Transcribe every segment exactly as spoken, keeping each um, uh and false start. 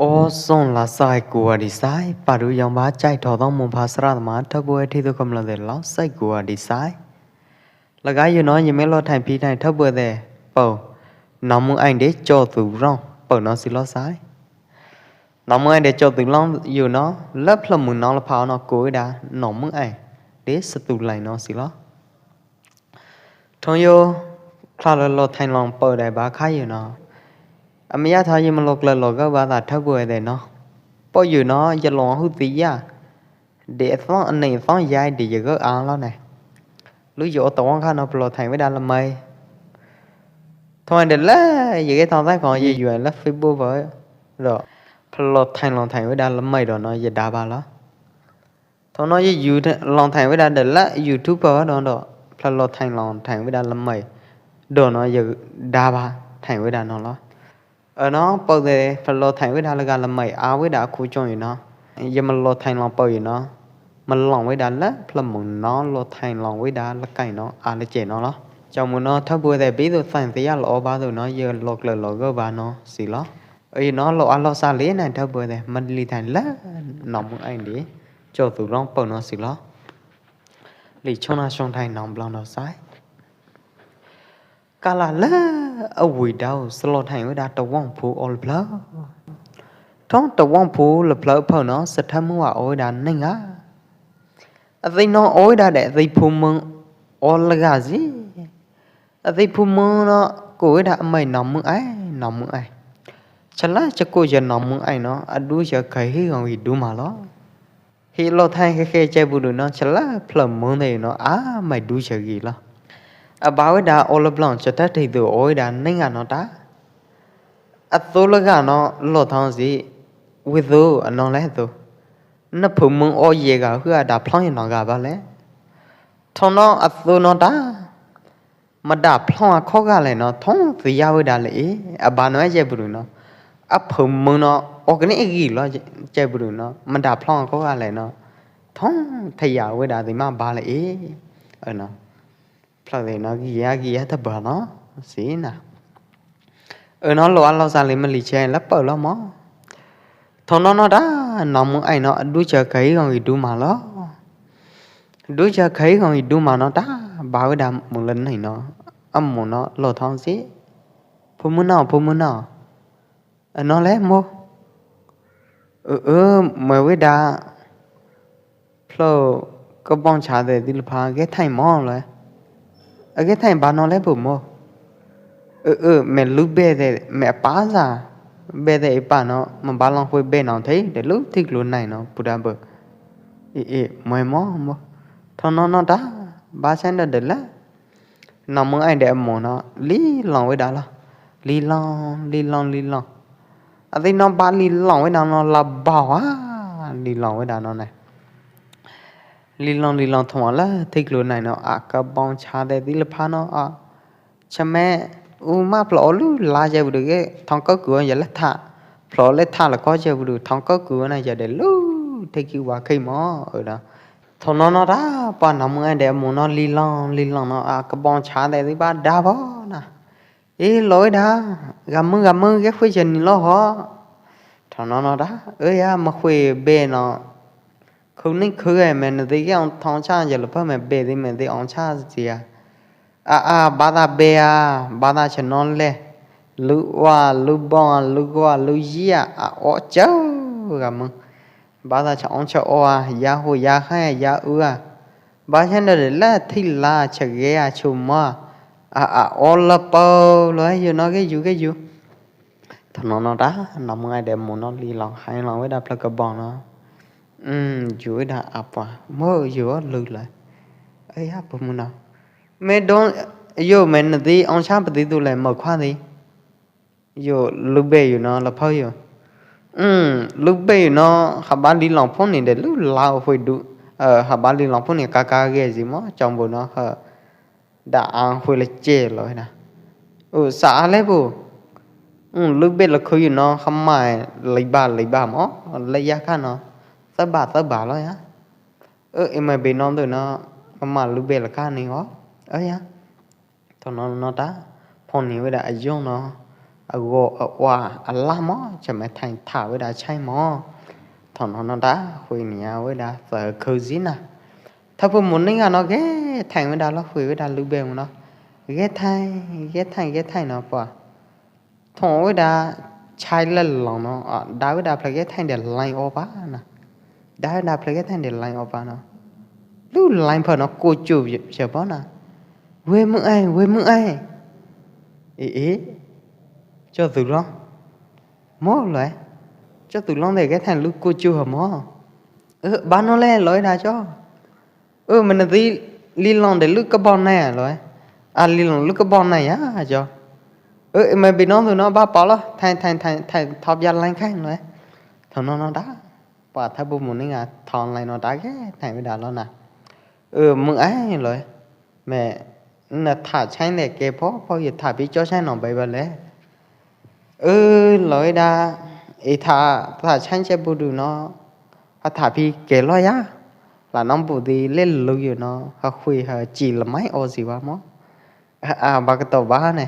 Ơ, song la sai kua di sai, pa du yong ba chai tho dong mo pha sra ma thơ bue thi du kom la de lao sai kua di sai. La ga yu no ye me lo thai phi thai thơ bue de pau. Nong mưng ai de cho tu rong pau no si lo sai. Nong mưng ai de cho tu rong yu no, lơ phlơ mưng no la pha no kua da nong mưng ai de sa tu lai no si lo. Thong yo, kla lo lo thain long pau dai ba khai yu no. A mi ya tho ye ma lok lo lo ga ba da thơ bue de no. Pau yu no, ye long hu ti ya. De thong, ne thong yai de ye ga a lo ne. Lu yo to wang kha no plo thain we da la mai. Thong de la, ye ke thong tai kon ye yu la Facebook ba. Ro, plo thain long thain we da la mai do no, ye da ba lo. Thong no ye yu long thain we da de la YouTube pa do do. Pla lo thain long thain we da la mai. Do no ye da ba thain we da no lo. Ơ no pau de pla lo thain we da la ga la mai a we da khu chong yu no. Ye ma lo thain long pau yu no. Ma long we da la pla mung no lo thain long we da la kai no a la che no lo. Chong mu no thơ bue de bi du thain ti ya lo ba du no ye lo kle lo ga ba no si lo. Ơ, yu no lo a lo sa li na thơ bue de, ma li thain la, nong mưng ai de, cho tu rong pau no si lo. Li chong na song thain nong blang no sai. Ka la la, a wui dau, sa lo thain we da to wang phu ol bla. Thong to wang phu la bla pau no, sa tham wa oi da ning a. A ti no oi da de, ti phu mung ol ga ji. A ti phu mung no, ku we da mai nong mưng ai, nong mưng ai. Cha la cha ku ja nong mưng ai no, a du ja kai hi gong hi du ma lo. Hi lo thain khe khe chai bu du no, cha la phlơ mung de no, a mai du ja gi lo. A ba we da o lo blang cha ta thei du o we da ning a no ta. A tu la ga no, lo thong si, wi du, a no le du. Na phu mung o ye ga hu a da phlong ye no ga ba le. Thong no, a tu no ta. Ma da phlong a kho ga le no, thong ti ya we da le e, a ba no e je bru no. A phu mung no, o kene e gi lo je bru no, ma da phlong a kho ga le no. Thong ti ya we da ti ma ba le e. Ơ no. Phlak le no, gi ya, gi ya ta ba no. Si na. Ơ no lo a lo sa le ma li che la pau lo mo. Thong no no da, nong mưng ai no, a du cha kai gong i du ma lo. Du cha kai gong i du ma no da, ba we da mung lân nai no, a mung no lo thong si. Phu mung no, phu mung no. Ơ no le mo. Ơ, ơ, mai we da. Phlơ ka bong cha de di la pha, ge thai mo le. A ge thai ba no le bu mo. Ơ, ơ, me lu be de, me pa za. Be de i pa no, ma ba long hui be no thei, de lu thik lu nai no, pu da bơ. I, i, mai mo, mo. Thong no no da, ba chen da de la. Nong mưng ai de mung no, li long we da lo. Li long, li long, li long. A ti no ba li long we da no la bao a, li long we da no ne. Li long, li long thong la, thik lu nai no, a ka bong cha de di la pha no a. Cha me, u ma phlơ lu la je bu du ge, thong ka ku ya la tha. Phlơ le tha la ko je bu du, thong ka ku na ya de lu, thik ki wa khai mo, ơ da. Thong no no da, pa nong mưng ai de mung no li long, li long no, a ka bong cha de di ba da bo na. I lo da, ga mưng, ga mưng, ge khui je ni lo ho. Thong no no da, ơ ya, ma khui be no. Khu ning khu e me ni di ge ong thong cha je lo pa me be di me di ong cha ji a. A, a, ba da be a, ba da cha no le. Lu wa, lu bong a, lu wa, lu yi a, a, o chau, ga mưng. Ba da cha ong cha o a, ya hu, ya hai, ya u a. Ba cha no de la, thi la, cha ge a, chu ma. A, a, o la pau, lo, yu no ge yu, ge yu. Thong no no da, nong mưng ai de mung no li long, hai long we da phlak ka bong no. Hm, yu we da a pa, mo yu lu le. Ai ya, pa mung no. Me don, yo, me na di, ong cha pa di du le, mo khua di. Yo, lu be yu no, la pau yo. Hm, lu be yu no, ha ba li long phong ni de, lu la hui du. Ơ, ha ba li long phong ni ka ka ge ji mo, chong bu no, ha. Da ang hui la che lo na. U sa a le bu. Hm, lu be la khu yu no, ha mai, lai ba, lai ba mo, lai ya ka no. Sa ba, sa ba lo ya. Ơ, i mai be no du no, ha ma lu be la ka ni ho. Ơ ya. Thong no no ta, phong ni we da a yong no, a go a wa a la mo, cha me thain tha weda chai mo. Thon no no da, hui ni a weda sa khâu zin na. Tha pu mo ning a no ge thain weda lo hui weda lu be mo no. Ge thain, ge thain, ge thain no pa. Thon weda chai la long no, a, da weda pla ge thain de lain o pa na. Da weda pla ge thain de lain o pa no. Lu lain pa no ko chu che pa na. We mu ai, we mu ai. E, e. Cho tu long. Mo lo e. Cho tu long de ge thain lu ko chu ha mo. Ơ, ba no le lo e da cho. Ơ, me na di li long de lu ka bon nai lo e. A li long lu ka bon nai ya cho. Ơ, me bi no tu no ba pa lo. Thain, thain, thain, thain, thop ya lain khain lo e. Thon no no da. Pa tha bu mu ning a thon lain no da ge. Thain weda lo na. Ơ, mu ai lo e. Me, na tha chai ne ke pho, pho ye tha pi cho chai no bai ba le. Ơ, loi da, i tha, tha chai che bu du no, ha tha pi ke lo ya. La nong bu di le lu yu no, ha hui ha chi la mai o si wa mo. A, a, ba ka to ba ne.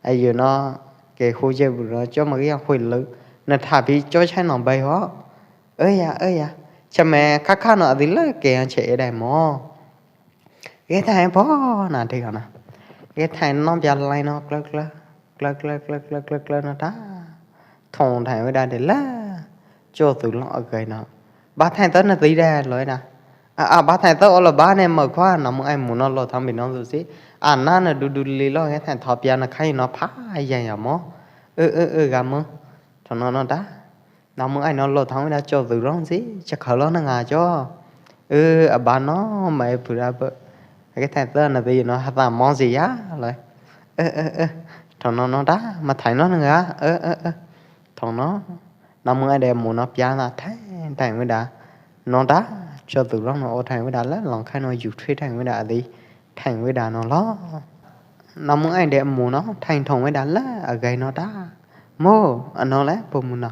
A yu no, ke hu che bu no, cho ma ya hui lu. Na tha pi cho chai no bai ho. Ơ ya, ơ ya. Cha me kha kha no a di le ke yang che e dai mo. Ge thain pho na thik na. Ge thain no bia lai no klơ klơ, klơ klơ, klơ klơ, klơ klơ no ta. Thong thain wei da de la. Cho tu long a gai no. Ba thain tơ na ti da loi na. A, a, ba thain tơ o la ba ne mo khua no mong ai mu no lo thang bi no tu si. A na na du du li lo ge thain tho bia na khai no pha ya ya mo. Ơ, ơ, ơ, ga mo. Thong no no ta. Nong mong ai no lo thong wei da cho tu long si, cha khâu lo na nga cho. Ơ, a ba no, mai phu da bơ. Ge thain tơ na ti no ha ta mo si ya, loi. Ơ, ơ, ơ. Thong no no da, ma thain no na nga, ơ, ơ, ơ. Thong no. Nong mong ai de mu no pia na thain, thain wei da. No da, cho tu long no o thain wei da la, long khai no yu thoi thain wei da a di. Thain wei da no lo. Nong mong ai de mu no, thain thong wei da la, a gai no da. Mo, a no le, pu mu no.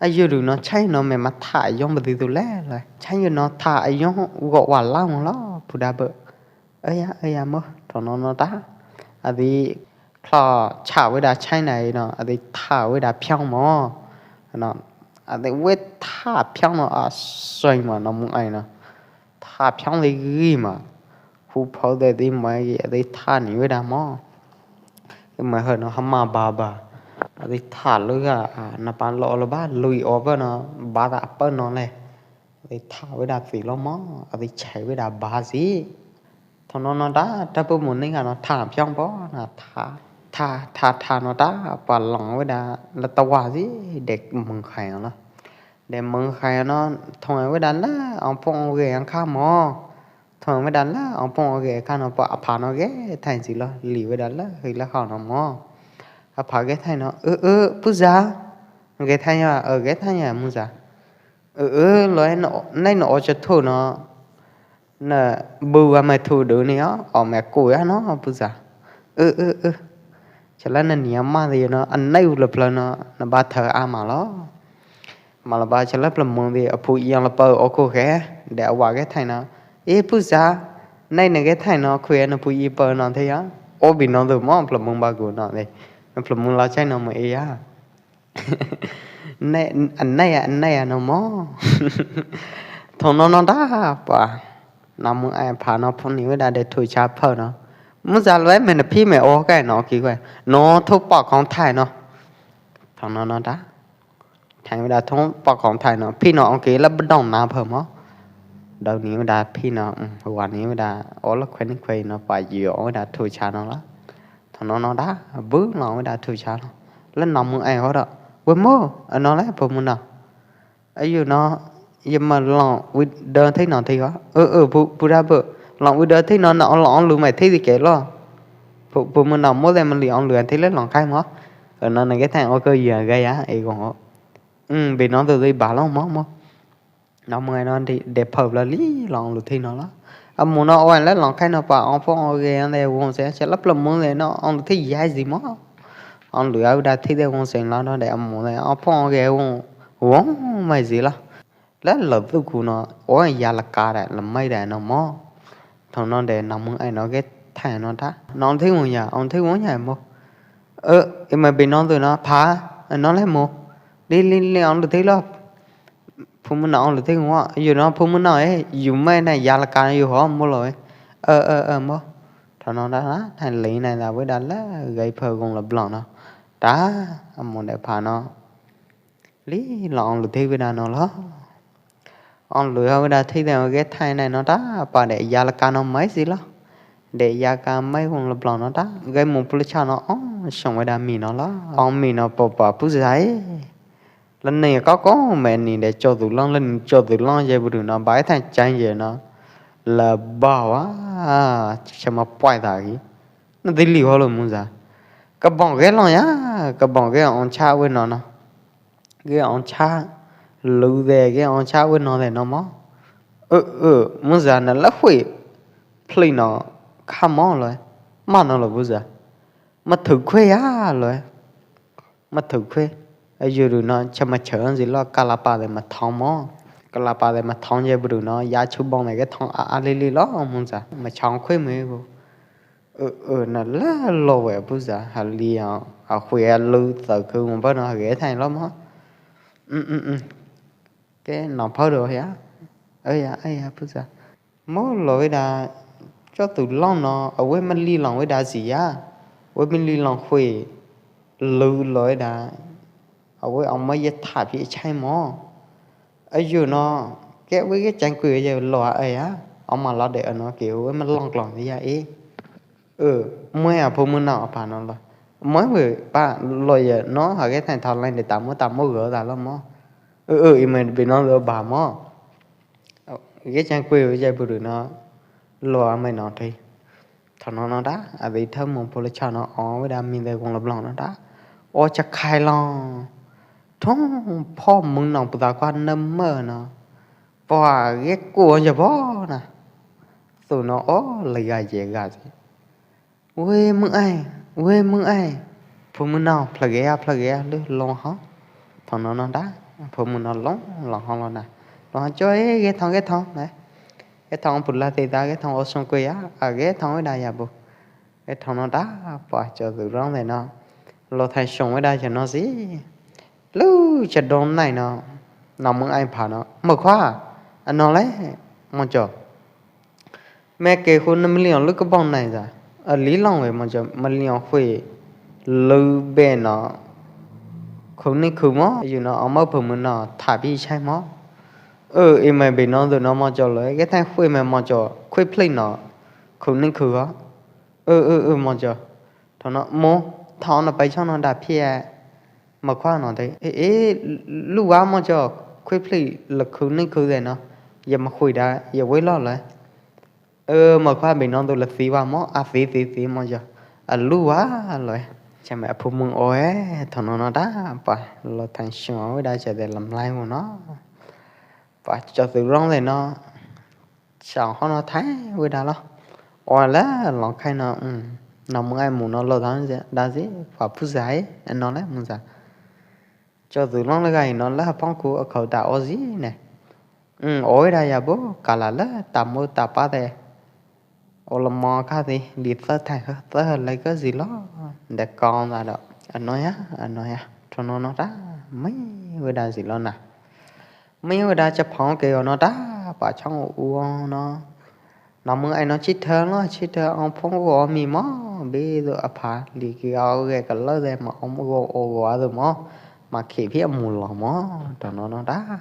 A yu ru no chai no me ma tha yong ba di tu le, le. Chai yu no tha yong go wa la mo lo, pu da bơ. Ơ ya, ơ ya mo, thong no no da. A di klo cha wei da chai nai no, a di tha wei da phiong mo. No, a di wei tha phiong no, a soi mo, nong mong ai no. Tha phiong di ghi ma. Hu phau de di mai gi a di tha ni wei da mo. Mai hơ no ha ma ba ba. A di tha lu ga, a, na pa lo lo ba, lui o ba no, ba da pa no le. A di tha wei da ti lo mo, a di chai wei da ba si. Thong no no da, ta pu mu ning a no tha phiong po, na tha, tha, tha, tha no da, pa long wei da, la ta wa si, dek mong khai no. Để mong khai no, thong wei da la, ong phong ong ge ang kha mo. Thong wei da la, ong phong ong ge kha no, pa a pha no ge, thain si lo, li wei da la, hui la kha no mo. A pha ge thain no, ơ, ơ, pu za. Ge thain ya, ơ, ge thain ya, mu za. Ơ, ơ, lo no, nai no o cha thu no. Na bu wa mai thu du ni o, o mai ku ya no, pu za. Ơ, ơ, ơ. Cha la na ni ma di no, an nai u la pla no, na ba tha a ma lo. Ma la ba cha la pla mong di, a phu yang la pa o ko khe, de a wa ge thain no. E pu za, nai na ge thain no, khu ya na phu i pa no the ya. O bi no du mo, pla mong ba gu no de. Na pla mong la chai no mo e ya. Nai, an nai a, an nai a no mo. Thong no no da pa. Nong mong ai pha no phong ni wei da de thu cha pha no. Mu za loi me na phi me o kai no ki wei. No thu pa kong thai no. Thong no no da. Thain wei da thong pa kong thai no. Phi no ong ki la ba dong na pha mo. Dau ni wei da phi no, mm, wa ni wei da o la khoi ni khoi no pa yu o wei da thu cha no la. Thong no no da, bu no wei da thu cha no. La nong mong ai ho da. Wei mo, a no le, pu mu no. A yu no, ye ma long wei da thai no thai wa. Ơ, ơ, pu, pu da bơ. Long wei da thai no, na long ong lu mai thai di ke lo. Pu, pu mu no mo le ma li ong lu thai le long khai mo. Ơ, no na ge thain o ko ya ga ya, e gong o. Ư, bi no tu di ba long mo, mo. Nong mong ai no de, de phau la li long lu thai no la. A mu no o ai la long khai no pa ong phong ong ge de wong se, cha la pla mong le no ong lu thai ya zi mo. Ong lu a da thai de wong se la no de a mu le ong phong ong ge wong, wong mai zi la. La la tu ku no, o ya la ka de, la mai de no mo. Thong no de nong mong ai no ge thain no da. Nong thai wong ya, ong thai wong ya mo. Ơ, i me bi no tu no pha, no le mu. Li, li, li ong lu ti lo. Phu mu no ong lu ti ngua, yu no phu mu no e, yu me na ya la ka yu ho mu lo e. Ơ, ơ, ơ, mo. Tho no da, na, na, li na da, wei da la, gai pha gong la blang no. Da, a mo de pha no. Li lo ong lu ti wei da no lo. Ong lu ha wei da thik de gai thai nai no da, pa de ya la ka no mai si lo. De ya ka mai wong la blang no da, gai mung pu la cha no ong, song wei da mi no lo. Ong mi no pa pa pu zai. La ni ka ko me ni de cho tu long, la ni cho tu long je bu du no, bai thai chang je no. La ba wa, cha ma pai da ki. No ti li ho lo mu za. Ka bong ge long ya, ka bong ge ong cha wei no no. Ge ong cha, lu de ge ong cha wei no de no mo. Ơ, ơ, mu za na la hui. Pli no, ka mo lo. Ma no lo bu za. Ma thu khui ya lo. Ma thu khui. A yu ru no, cha ma chơ zi lo, ka la pa de ma thong mo. Ka la pa de ma thong ye bu ru no, ya chu bong de ge thong a, a li li lo, mu za. Ma chong khui mu bu. Ơ, ơ, na la lo wei pu za, ha li a, ha hui a lu tau khu mo ba no ha ge thai lo mo. Ưm, ưm, ưm. Ke no phau do ya. Ơ ya, ơ ya, pu za. Mo lo wei da, cho tu long no, a wei ma li long wei da zi ya. Wei ma li long hui, lu lo wei da. A wei ong ma ye tha pi chai mo. A yu no, ke wei ke chang kui ye lo a ya. Ong ma lo de a no ke wei ma long long ya e. Ơ, moi a phu mu no a pa no lo. Moi wei pa lo ye no, ha ke thai thao lai de ta mo, ta mo gơ da lo mo. Ơ, ơ, i moi bi no lo ba mo. Ke chang kui wei ye bu ru no, lo a moi no thei. Tho no no da, a de tha mo pu la cha no, ong wei da mi de gong la blang no da. O cha khai long. Thong pho mung nong pu da kwa nam mo no. Pua ge ku ong ja bo na. Tu no o le ga je ga je. Wei mung ai, wei mung ai. Phu mu no, phla ge a, phla ge a, lu long ho. Tho no no da. Phu mu no long, long ho lo na. Long ho cho e, ge thong, ge thong, na. Ge thong pu la te da, ge thong o song ku ya, a ge thong wei da ya bu. Ge thong no da, pa cho tu rong de no. Lo thai song wei da cho no si. Lu cha dong nai no, no mung ai pha no. Mo khua, a no le, mo cho. Me ke khu na million lu ka bong nai za. A li long wei mo cho, million hui lu be no. Khu ni khu mo, yu no, a mo phu mu no, tha bi chai mo. Ơ, i mai bi no du no mo cho lo, ke thai hui mai mo cho, khui plei no. Khu ni khu ho. Ơ, ơ, ơ, mo cho. Tho no mo, tho no pai chong no da phia. Ma khua no te. Ê, ê, lu wa mo cho, khui plei la khu ni khu de no. Ya ma khui da, ya wei lo le. Ơ, ma khua bi no du la si wa mo, a si, si, si mo cho. A lu wa lo. Cha me a phu mung o e, tho no no da, pa, lo thang song wei da cha de lam lai mo no. Pa, cho tu rong de no. Song ho no thai wei da lo. O la long khai no, ưm. No mung ai mu no lo da zi, da zi, pa pu zai, no le mung za. Cho tu long le gai no la phong khu a khau da o zi ne. Ưm, o wei da ya bo, ka la la, ta mo ta pa de. O la mo ka zi, di sa thai ha, sa ha lai ka zi lo. De kong da do. A no ya, a no ya. Tho no no da, mai wei da zi lo na. Mai wei da cha phong ke o no da, pa chong u o no. No mung ai no chi thơ lo, chi thơ ong phong u o mi mo, bi du a pha, li ki o ge ka lo de ma ong u o o a du mo, ma khi phi a mu lo mo, tho no no da.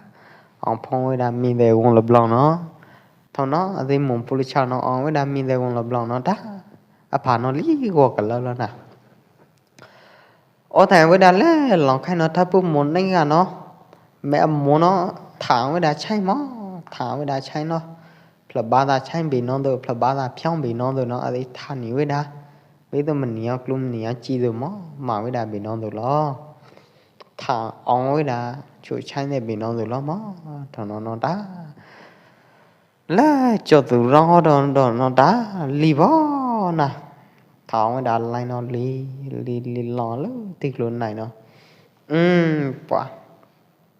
Ong phong wei da mi de wong la blang no. Tho no, a di mung pu lu cha no, ong wei da mi de wong la blang no da. A pha no li go ka lo lo na. O thang wei da le, long khai no tha pu mo neng a no. Me a mo no, thang wei da chai mo, thang wei da chai no. Phla ba da chai bi no du, phla ba da phiong bi no du no, a di tha ni wei da. Wei du ma ni o, klum ni o, chi du mo, ma wei da bi no du lo. Thang ong wei da, chu chai ne bi no du lo mo, tho no no da. Le cho tu rong ho don don no da li bo na. Thong wei da lai no li, li, li lo le tik lu nai no. Ưm, pua.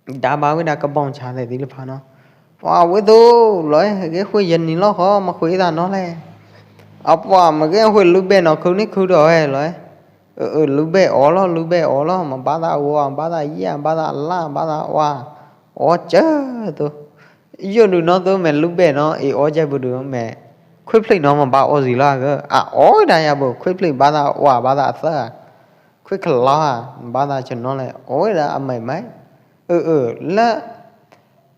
Da ba wei da ka bong cha de ti le pha no. Pua wei du, loi, ge hui yen ni lo ho, ma hui da no le. A pua, ma ge hui lu be no khu ni khu do e, loi. Ơ, ơ, lub bek o lo, lub bek o lo, ma ba da wa, ba da ya, ba da la, ba da wa. O chơ tu. Yo du no tu me lub bek no, i o jai bu du me. Khuip hlik no ma ba o zi lo a kơ. A, o da ya bu, khuip hlik ba da wa, ba da thơ a. Khuip khlao a, ba da chơ no le, o da a mai mai. Ơ, ơ, le.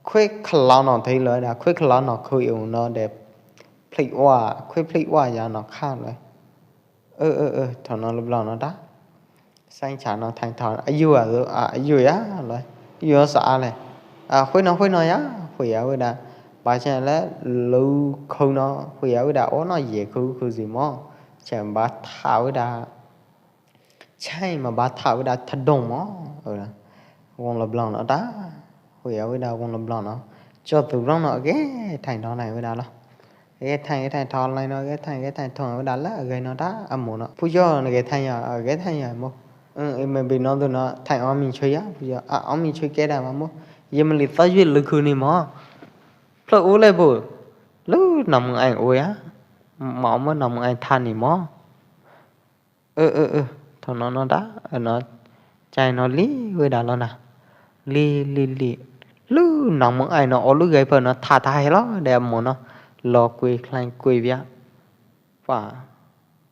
Khuip khlao no thei lo da, khuip khlao no khuip u no de. Hlik wa, khuip hlik wa ya no kha lo. Ơ, ơ, ơ, thon no lub lo no da. Sang cha no thang thon, a yu a, a yu ya lo. Yu sa a le. A, khuip no, khuip no ya, khuip ya wei da. Ba cha le, lu khu no, khuip ya wei da, o no ye khu khu zi mo. Cha ba tha wei da. Chai ma ba tha wei da tha dong mo. Ơ. Wong lub lo no da. Khuip ya wei da wong lub lo no. Cho tu rong no, ge thang thon lai wei da lo. Ge thang, ge thang thon lai no, ge thang, ge thang thon wei da la, ge no da, a mo no. Phu yo no ge thang ya, a, ge thang ya mo. Ơ, i me bi no du no, thang o mi chui ya, phu yo, a, o mi chui ke da ma mo. Ye ma li to yui lu khu ni mo. Phlok u le bu. Lu no mung ai u ya. Ma o mo no mung ai tha ni mo. Ơ, ơ, ơ, thon no no da, ơ no, chai no li wei da lo na. Li, li, li. Lu nong mung ai no, o lu gai pơ no, tha tha he lo, de mo no. Lo kui khlain kui bia. Wa.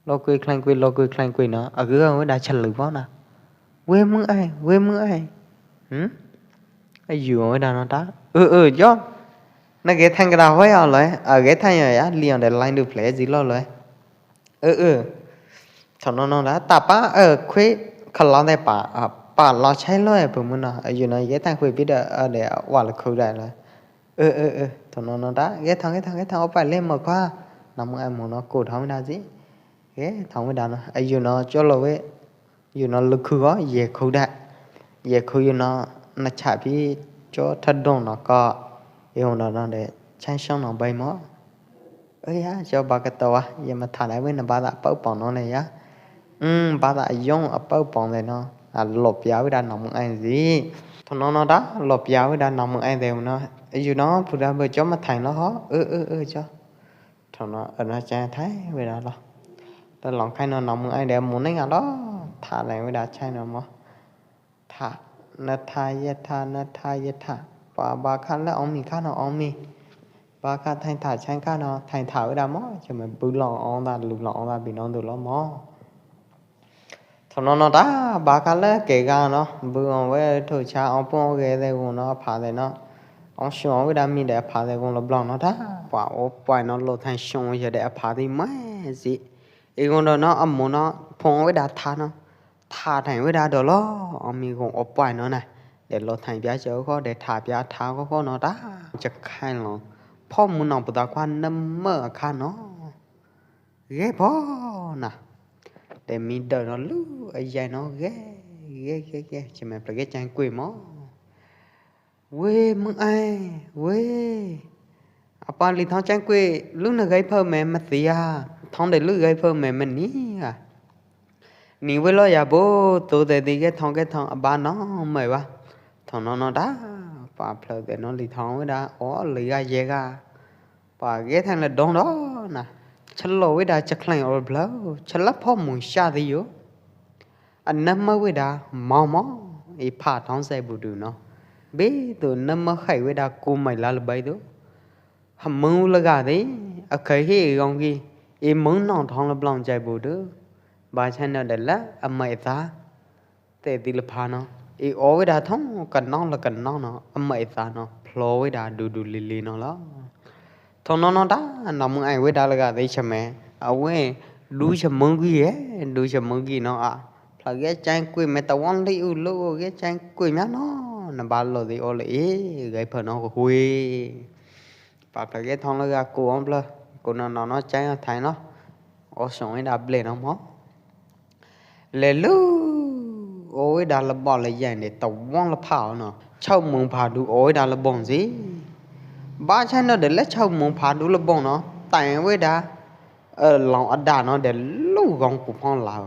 Lo kui khlain kui, lo kui khlain kui no. A gư wei da chal lu bo na. Wei mung ai, wei mung ai. Hm? A yu wei da no da. Ơ, ơ, yo. Na ge thang kra hoi a lo, a ge thang ya ya, li on de line du play zi lo lo. Ơ, ơ. Thon no no da, ta pa, ơ, khuip khlao de pa, a, pa lo chai lo e pu mu no, a, yu no, ge thang khuip pi da, a, de, a, wa lo khu da lo. Ơ, ơ, ơ, thon no no da, ge thang, ge thang, ge thang, o pa le mo kha. Na mung ai mo no, ku thong da zi. Ge thang wei da no, a, yu no, cho lo wei. Yu no lu khu go, ye khu da. Ye khu yu no, na cha pi, cho tha dong no ko. Yu no no de, chai song no bai mo. Ơ ya, cho ba ka to wa, ye ma tha nai wei na ba da pau pong no le ya. Hm, ba da yong a pau pong le no. A lo pia wei da no mung ai zi. Thon no no da, lo pia wei da no mung ai de no. Yu no, pu da bơ cho ma thang lo ho. Ơ, ơ, ơ, cho. Thon no, ơ no cha thai wei da lo. Da long khai no no mung ai de mu neng a lo. Tha le wei da chai no mo. Tha, na tha ye tha, na tha ye tha. Ba, ba kha le ong mi kha no ong mi. Ba kha thang tha chang kha no, thang tha wei da mo, cha me bu long ong da, lu long ong da, bi no du lo mo. Thon no no da, ba kha le ke ga no, bu ong wei thu cha ong pu ong ge de gu no, pha de no. Ong shu ong wei da mi de pha de gu lo blong no da. Wa o pai no lo thang shu ye de pha di mai zi. I gu no no, a mu no, phong wei da tha no. Tha thang wei da do lo, a mi gong o pai no na. De lo thang pia chơ kho, de tha pia tha kho kho no ta. Chak khai lo. Pho mu nong pu ta khoa năm mơ kha no. Ge pho na. De mi đơ no lu, a yai no ge, ge, ge, ge. Chi me pla ge chang kui mo. Wei mơng ai, wei. Apa li thong chang kui, lu na gai phơ me ma tia. Thong de lu gai phơ me ma ni a. Ni wei lo ya bo, tu de di ge thong ge thong, a ba no, mei wa. Thong no no da, pa phlơ de no li thong wei da, o li ga ye ga. Pa ge thang le dong do na. Chalo wei da chak khleng o phlơ, chala pho mung sha di yo. A năm mơ wei da, mo mo, i pha thong sai bu du no. Bi tu năm mơ khai wei da ku mai la le bai du. Hăm mưng la ga di, a khai hi i gong gi, i mưng nong thong la blong jai bu du. Ba chai no de la, a mai ta. Te di la pha no. I o wei da thong, ka nong la ka nong no, a mai ta no. Phlơ wei da du du li li no la. Thong no no da, no mưng ai wei da la ga di cha me. A wei, du cha mưng gi e, du cha mưng gi no a. Phlơ ge chang kui me ta won li u lu, ge chang kui me no. Na ba lo di o le e, gai phơ no ko hui. Pa phlơ ge thong la ga ku ong phlơ, ku no no no chang thai no. O song wei da ble no mo. Le lu, o wei da la bo la yang de ta won la pha no. Chau mung pha du o wei da la bong zi. Ba chai no de le chau mung pha du la bong no. Tai wei da, ơ, long a da no de lu gong ku phong la.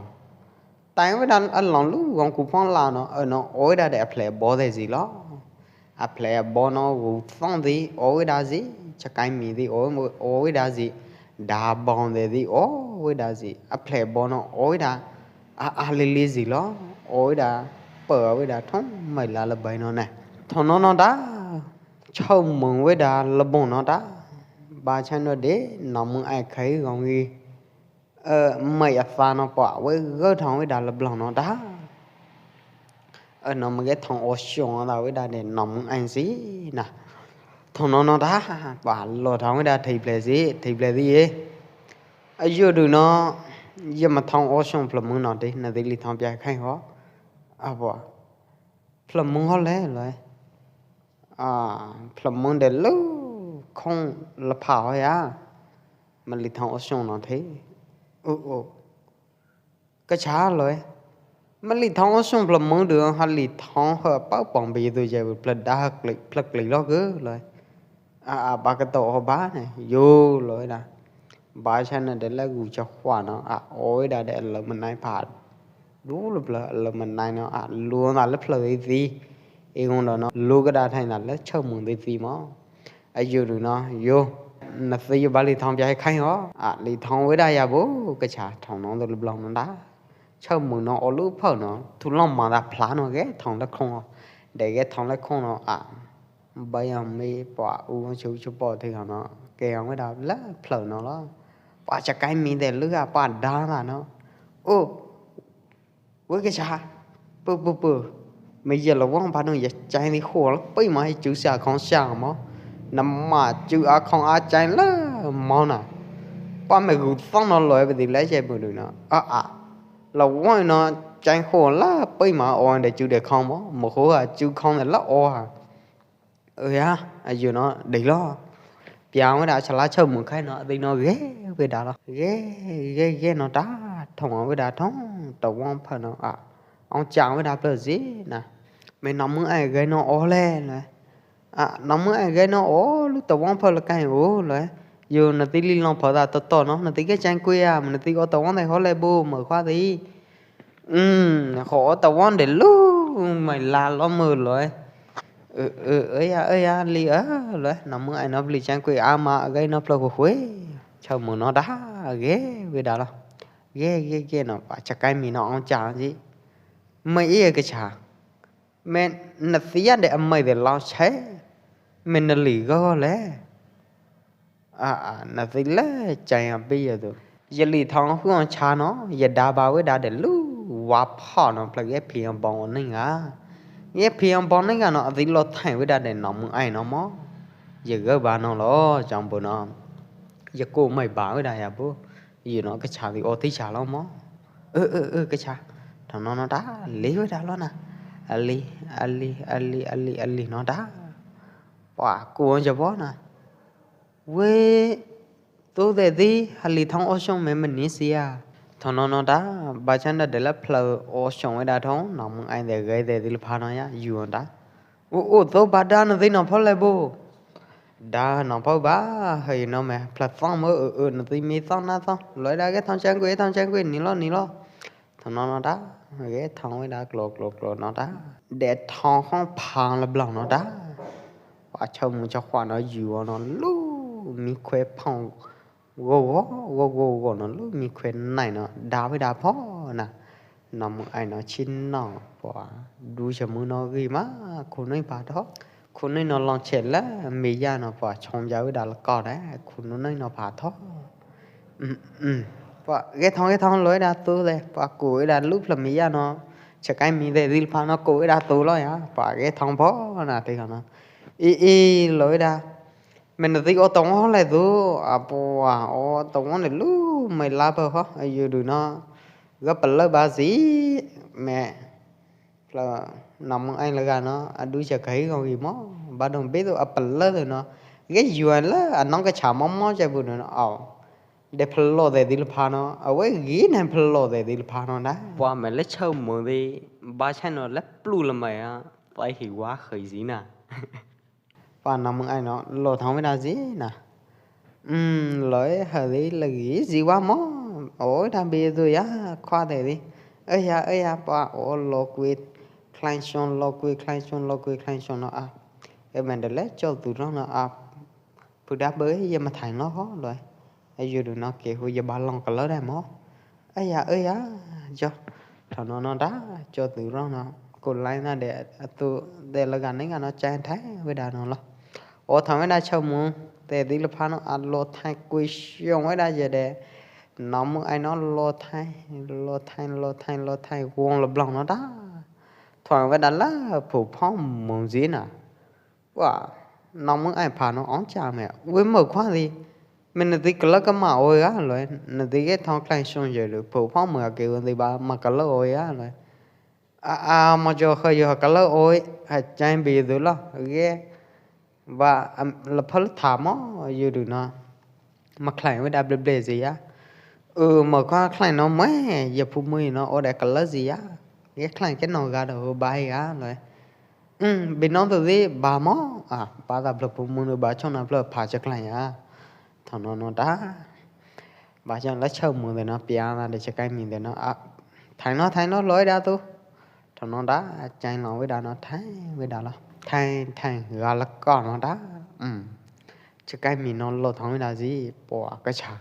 Tai wei da, ơ, long lu gong ku phong la no, ơ, no, o wei da de a phle bo de zi lo. A phle bo no gu phong di, o wei da zi, cha kai mi di, o, o wei da zi, da bong de di, o wei da zi, a phle bo no, o wei da, a, a li li zi lo, oi da, pơ oi da, thong mai la la bai no ne. Thong no no da, chau mung oi da, la bong no da. Ba chai no de, no mung ai khai gong gi. Ơ, mai a fa no pua, oi gơ thong oi da, la blong no da. Ơ, no mung ge thong o shong da, oi da de, no mung ai zi na. Thong no no da, pua lo thong oi da, thei ple zi, thei ple zi e. A, yo du no, yo ma thong o shong phlơ mung no de, na de li thong pia khai ho. A, pua. Phlơ mung ho le, loi. A, phlơ mung de lu, khong la pha ho ya. Ma li thong o shong no the. U, u. Ka cha loi. Ma li thong o shong phlơ mung du, ha li thong hơ pau pong bi du je, phlơ da hơ kli, phlơ kli lo gơ loi. A, a, ba ka to o ba ne, yo loi na. Ba cha na de la gu cha khua no, a, oi da de lơ ma nai pha. Du lơ phlơ, lơ ma nai no, a, lu na lơ phlơ di di. I ngun do no, lu ka da thai na lơ chau mung di di mo. A, yo du no, yo. Na si yo ba li thong pia khai ho. A, li thong oi da ya bu, ka cha thong no du lơ blong no da. Chau mung no, o lu phơ no, thu long ma da phla no ge thong lơ khong. De ge thong lơ khong no, a. Bai yong mi pua u chu chu po thi hong no. Ke hong wei da lơ phlơ no lo. Pua cha kai mi de lư a pua da la no. Ô, wei ke cha. Pơ, pơ, pơ. Mi ye lo wang pa no ye chai ni khua lo. Pai ma he chu sa khong sa mo. Nam ma chu a khong a chai lơ mo na. Pua me gu phong no lo e di lơ chai bu du no. A, a. Lo wang no chai khua lơ pai ma o de chu de khong mo. Mo khua chu khong de lơ o ha. Ơ ya, a yu no, đei lo. Piang wei da cha la chau mung khai no, đei no ge, wei da lo. Ge, ge, ge no da, thong wei da thong, tau wang phơ no, a. Ong chang wei da plơ zi, na. Me no mung ai ge no o le, na. A, no mung ai ge no o, lu tau wang phơ le kai o, le. Yu na ti li long phơ da to to no, na ti ge chang kui a, na ti o tau wang dai ho le bu, mơ khua ti. Ừm, khổ tao won để lu mày la lo mơ loi. Ơ, ơ, ơ ya, ơ ya, li ơ, loi. Nó mơ ai nó li chang kui ama, gai nó plơ khu khui. Chau mơ nó da, ge, wei da lo. Ge, ge, ge, nó pa cha kai mi nó ong cha ji. Mày ia ke cha. Mày na sia de amai de lo che. Mày na li go le. A, a, na ti le chai a pi ya tu. Ya li thong huang cha no, ya da ba wei da de lu, wa pha no, pla ye phi ang bong ning a. Ye phi ang bong ning a no, a ti lo thai wei da de no mung ai no mo. Ya ge ba no lo, chang bu no. Ya ko mai ba wei da ya bu. Yu no ke cha ti o ti cha lo mo. Ơ, ơ, ơ, ke cha. Thong no no da, li wei da lo na. A li, a li, a li, a li, a li no da. Wa, ko ang ja bo na. Wei, tu de di, ha li thong o shong me me ni sia. Thong no no da, ba chan da de la phlơ o shong wei da thong, no mung ai de gai de di la pha no ya, yu da. U, u, tu ba da no di no pho le bu. Da no pho ba, hơi no me, phlơ thong mo, ơ, ơ, no di mi thong na thong. Loi da ge thong chang kui, thong chang kui, ni lo, ni lo. Thong no no da, ge thong wei da klo klo klo no da. De thong khong phang la blong no da. Wa chau mu chau khua no yu no lu mi khue phong go go go go go no lu mi khue nai no da wei da pho na. No mu ai no chin no pua du cha mu no gi ma khu noi pa tho. Khu noi no long che la mi ya no pua chong ya wei da la ko da khu noi no pa tho. Ừm, ừm. Pua, ge thong, ge thong, loi da tu le. Pua, ku wei da lu phlơ mi ya no. Cha kai mi de di la pha no, ku wei da tu lo ya. Pua, ge thong pho na ti no. I, i, loi da. Me na ti o tong o le tu. A, pua, o tong o le lu, mai la pho ho. A, yu du no. Ga pa la ba si. Me. Pla, no mung ai la ga no, a du cha kai gong gi mo, ba dong be tu a pla tu no. Ge yuan la, a nong ka cha mo mo cha bu no, au. De pla lo de di la pha no, a wei gi ne pla lo de di la pha no na. Pua me le chau mo de, ba cha no le plu la mai a, pai hi wa khoi zi na. Pua no mung ai no, lo thong wei da zi na. Ừm, loi ha di la gi zi wa mo. Oi, da bi du ya, khua de di. Ơ ya, ơ ya, pua, o lo kui, khlain shon, lo kui, khlain shon, lo kui, khlain shon no a. Ơ men de le, cho tu lo no a. Pu da bơ, ya ma thain lo ho, loi. Ơ yu du no ke hu ya ba long ka lo da mo. Ơ ya, ơ ya, cho. Thaum no no ta, cho tu rong no, ku lai na de, tu de la gan ne gan no chai thai weda no lo. O thaum weda chau mu, te di la pha no a lo thai kui siong weda je de. No mu ai no lo thai, lo thai, lo thai, lo thai, wong la blong no ta. Thaum weda la phu phong mong zi na. Wa, no mu ai pha no ong cha me. Wi mo khwa di. Me na di kala ka ma oi ga lo. Na di ke thong klai shong je lo. Phu phong mo ke wi di ba ma kala oi ga lo. A, a, mo jo kha yo kala oi. Ha chai bi du lo. Ge. Ba, am, la phal tha mo, yu du no. Ma khlai weda ble ble zi ya. Ơ, ma kha khlai no mwe, ya phu mui no, o de kala zi ya. Ye khlai ke no ga do ba ya lo. Hm, bi no tu zi ba mo, a, ba da ble phu mui no ba chong na ble pha cha khlai ya. Thaum no no ta. Ba chang la chau mu de no, pia na de cha kai mi de no, a, thai no, thai no, loi da tu. Thaum no ta, chai lo weda no, thai weda lo. Thai, thai, ga la ko no ta. Hm. Cha kai mi no lo thong weda zi, po ka cha.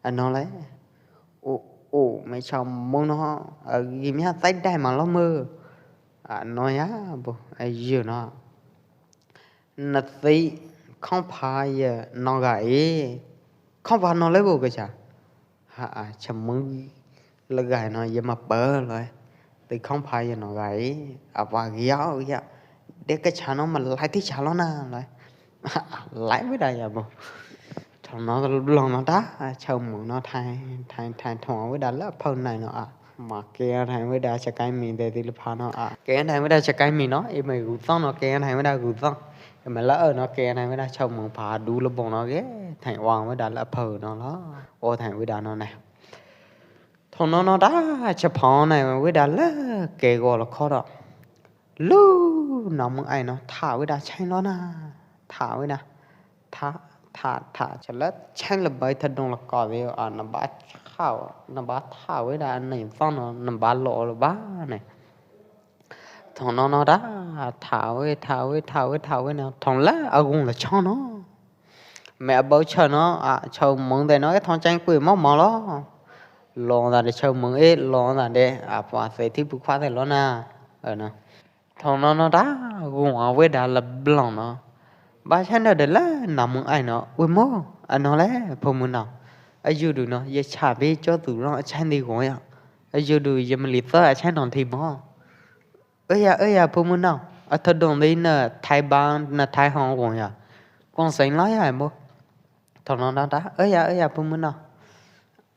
A no le. O, o, me cha mong no, a, gi mi ha tai dai ma lo mo. A no ya, bo, a yu no. Na ti khong pha ye no ga e. Khong pha no le bo ka cha. Ha, a, cha mong la ga no ye ma pa lo. Ti khong pha ye no ga e. A pa gi ya, gi ya. De ka cha no ma lai ti cha lo na lo. Lai weda ya bo. Thaum no long no ta, chau mu no thai, thai, thai thong weda la phau nai no a. Ma ke thai weda cha kai mi de ti la pha no a. Ke thai weda cha kai mi no, i me gu tong no ke thai weda gu tong. I me la ơ no ke thai weda chau mu pha du la bong no ke, thai wang weda la phau no lo. O thai weda no ne. Thaum no no ta, cha phau nai weda la ke go lo kho do. Lu no mong ai no, tha weda chai lo na. Tha weda. Tha, tha, tha, cha la chai la bai tha dong la ko de, a, na ba chau, na ba tha weda nai tong no, na ba lo lo ba nai. Thaum no no ta, tha we, tha we, tha we, tha we no, thaum la a gung la chong no. Me a bau chau no, a, chau mong de no, e thong chang kui mo mo lo. Lo da de chau mong e, lo da de, a, pa se ti pu khwa de lo na. Ơ no. Thaum no no ta, gung a weda la blong no. Ba chan da de la, no mong ai no, ui mo, a no le, phu mu no. A yu du no, ye cha bi cho tu rong a chan di gung ya. A yu du ye ma li tơ a chan no thi mo. Ơ ya, ơ ya, phu mu no. A tha dong di na thai ba, na thai hong gung ya. Kong seng lo ya mo. Thaum no no ta, ơ ya, ơ ya, phu mu no.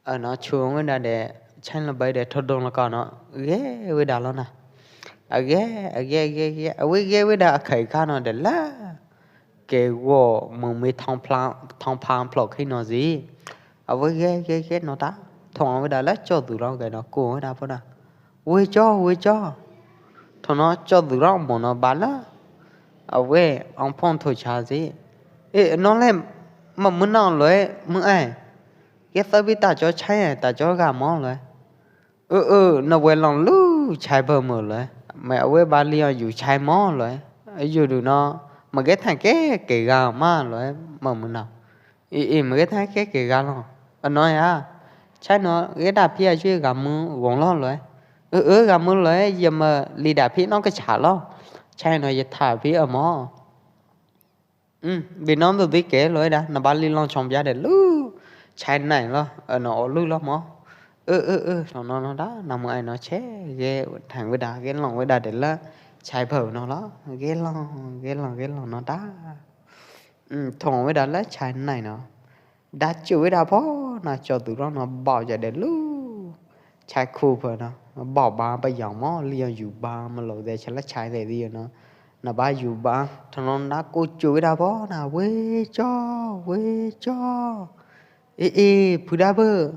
A no chu weda de, chang la bai de tho dong la ko no, ge weda lo na. A ge, a ge, ge, ge, a we ge weda a khai ka no de la. Ke wo mong mi thong pla, thong pha phlok khi no zi. A we ge, ge, ge no ta. Thong weda la cho tu rong ke no, ko weda pho na. We cho, we cho. Thaum no cho du rong mo no ba la. A we, ong phong tho cha zi. E, no le, ma mong no lo e, mong ai. Ke tơ bi ta cho chai, ta cho ga mo lo e. Ơ, ơ, na we long lu chai ba mo lo e. Me a we ba li ong yu chai mo lo e. Yu du no, ma ke thang ke, ke ga ma lo e, ma mong no. I, i, ma ke thang ke ke ga lo. A no ya. Chai no, ke da phi a chui ga mu gong lo lo. Ơ, ơ, ga mu lo, ya ma li da phi no ke cha lo. Chai no ya tha phi a mo. Hm, bi no du bi ke lo da, na ba li long chong bia de lu. Chai nai lo, a no o lu lo mo. Ơ, ơ, ơ, no, no, no da, na mu ai no che, ke thang weda, ke long weda de la. Chai phau no lo, ke long, ke long, ke long no da. Hm, thong weda la chai nai no. Da chu weda pho, na cho tu rong no bao ja de lu. Chai khu pho no. Bao ba ba yong mo, li yong yu ba, ma lo de cha la chai de di no. Na ba yu ba, thong no na ku chu weda pho, na we cho, we cho. E, e, phu da bơ.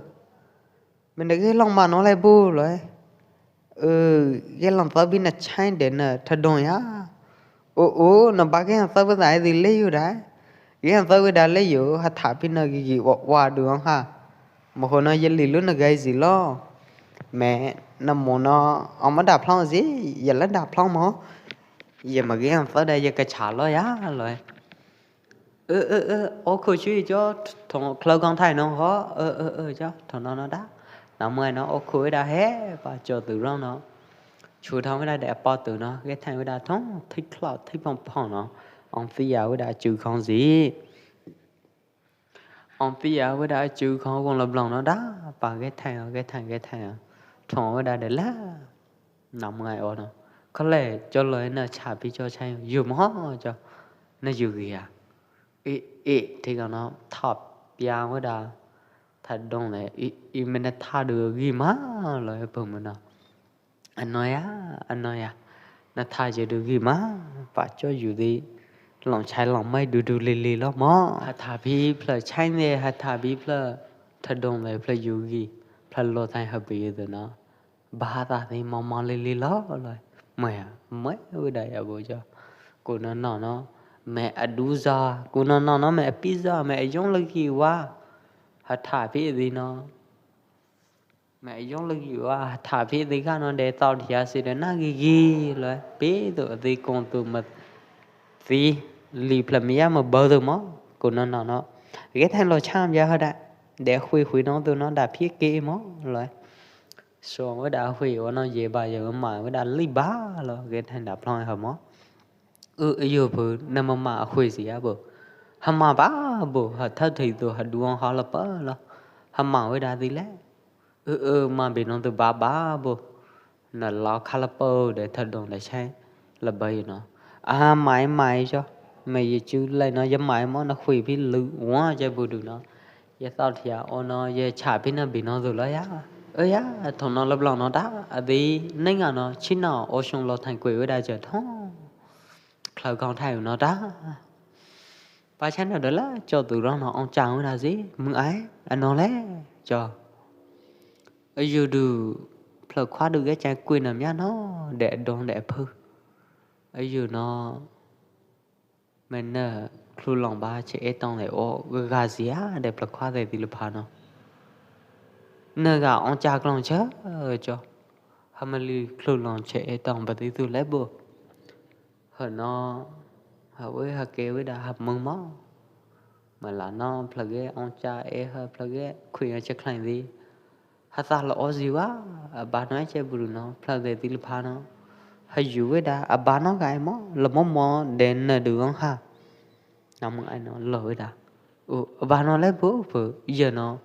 Mende ke long ma no lai bu loi. Ơ, ke long tơ bi na chai de na tha dong ya. Ô, ô, na ba ke tơ bi dai di le yu dai. Ke tơ bi dai le yu, ha tha bi na gi gi wa, wa du ong ha. Mo ho no ye li lu na gai zi lo. Me, na mo no, ong ma da phlong zi, ye la da phlong mo. Ye ma ke tơ dai ye ka cha lo ya loi. Ơ, ơ, ơ, ô khu chu cho, thong khlơ kong thai nong ho, ơ, ơ, ơ, cho, thong no no da. Nau mai no o khu weda he pa cho tu rong no. Chu thong weda de a pa tu no, ge thang weda thong, thik khlok, thik phong phong no. Ong ti ya weda chu khong zi. Ong ti ya weda chu khong wong lo blong no da, pa ge thang, ge thang, ge thang. Thong weda de la. Nau mai o no. Kho le, cho lo na cha pi cho chai, yu mo cho. Na yu gi ya. Ê, ê, thế còn nó thọp piang với đa. Thật đông lẽ, ê, ê, mình đã tha được ghi má, loi pơ mình nó. Anh nói á, anh nói á. Nó tha giờ được ghi má, phải cho dù đi. Lòng chai lòng mây đu đu lì lì lắm mó. Hà thả bi plơ chai nè, hà thả bi plơ. Thật đông lẽ plơ dù ghi. Plơ lô thai hà bi từ nó. Ba ta ti mo mo li li lo lo. Mai a, mai wei da ya bo cho. Ku no no no. Mai a du za. Ku no no no mai a pi za, mai a yong lo gi wa. Ha tha pi di no. Mai a yong lo gi wa, ha tha pi di ka no de tao thia si de na gi gi lo. Pi tu di kong tu ma. Ti li pla mi ya ma bơ tu mo. Ku no no no. Ge than lo cham ya ha da. De hui hui no tu no da pi ki mo lo. Suang wei da hui wa no ye ba ye ma wei da li ba lo, ge than da plong ha mo. Ư, ư, yo bu, na ma ma hui si ya bu. Ha ma ba bu, ha tha thei tu, ha duang ha la pa lo. Ha ma wei da di le. Ư, ư, ma bi nong tu ba ba bu. Na la kha la pa de tha dong da chai. La ba yo no. A, mai, mai cho. Mai ye chu lai no, ye mai mo na hui pi lu wa chai bu du no. Ye tao thia o no, ye cha pi na bi no du lo ya. Ơ ya, thong no lap long no da, a di, neng a no, chi no, o shong lo than kui wei da je thong. Khlao kong thai no da. Pa chan no da la, cho tu rong no, ong chang wei da si, mưng ai, a no le, cho. A yu du, phlao khua du ge chang kui nam ya no, de dong de phư. A yu no, Mai nơ khlu long ba che e tong le o ga ga zia de pla khua de di le pha no. Nơ ga ong cha klong chơ cho. Ha ma li khlu long che e tong ba di tu le bu. Ha no, ha wei ha ke wei da ha mưng mo. Ma la no pla ge ong cha e ha pla ge khui che khlai di. Ha ta lo o zi wa, a ba no che bru no, pla de di le pha no. Ha yu wei da, a ba no ga e mo, lo mo mo de nơ du ong ha. Na mung ai no, lo wei da. U, a ba no le bu, bu, ye no.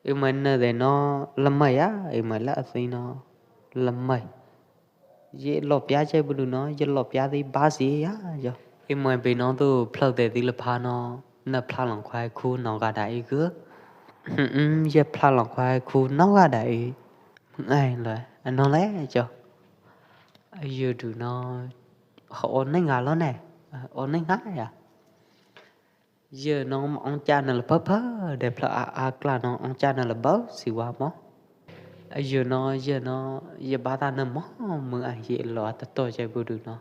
I mai nơ de no, la mai ya, i mai la a si no, la mai. Ye lo pia che bu du no, ye lo pia di ba si ya, yo. I mai bi no tu phlak de di le pha no, na phlak long khua khu no ga da i gơ. Hm, hm, ye phlak long khua khu no ga da i. Ai lo, a no le, cho. A yu du no, ho o neng ga lo ne, o neng ga ya. Ye no ma ong cha na la pha pha, de phlak a a kla no ong cha na la bau si wa mo. A ye no, ye no, ye ba ta na mo, mưng a ye lo a ta to che bu du no.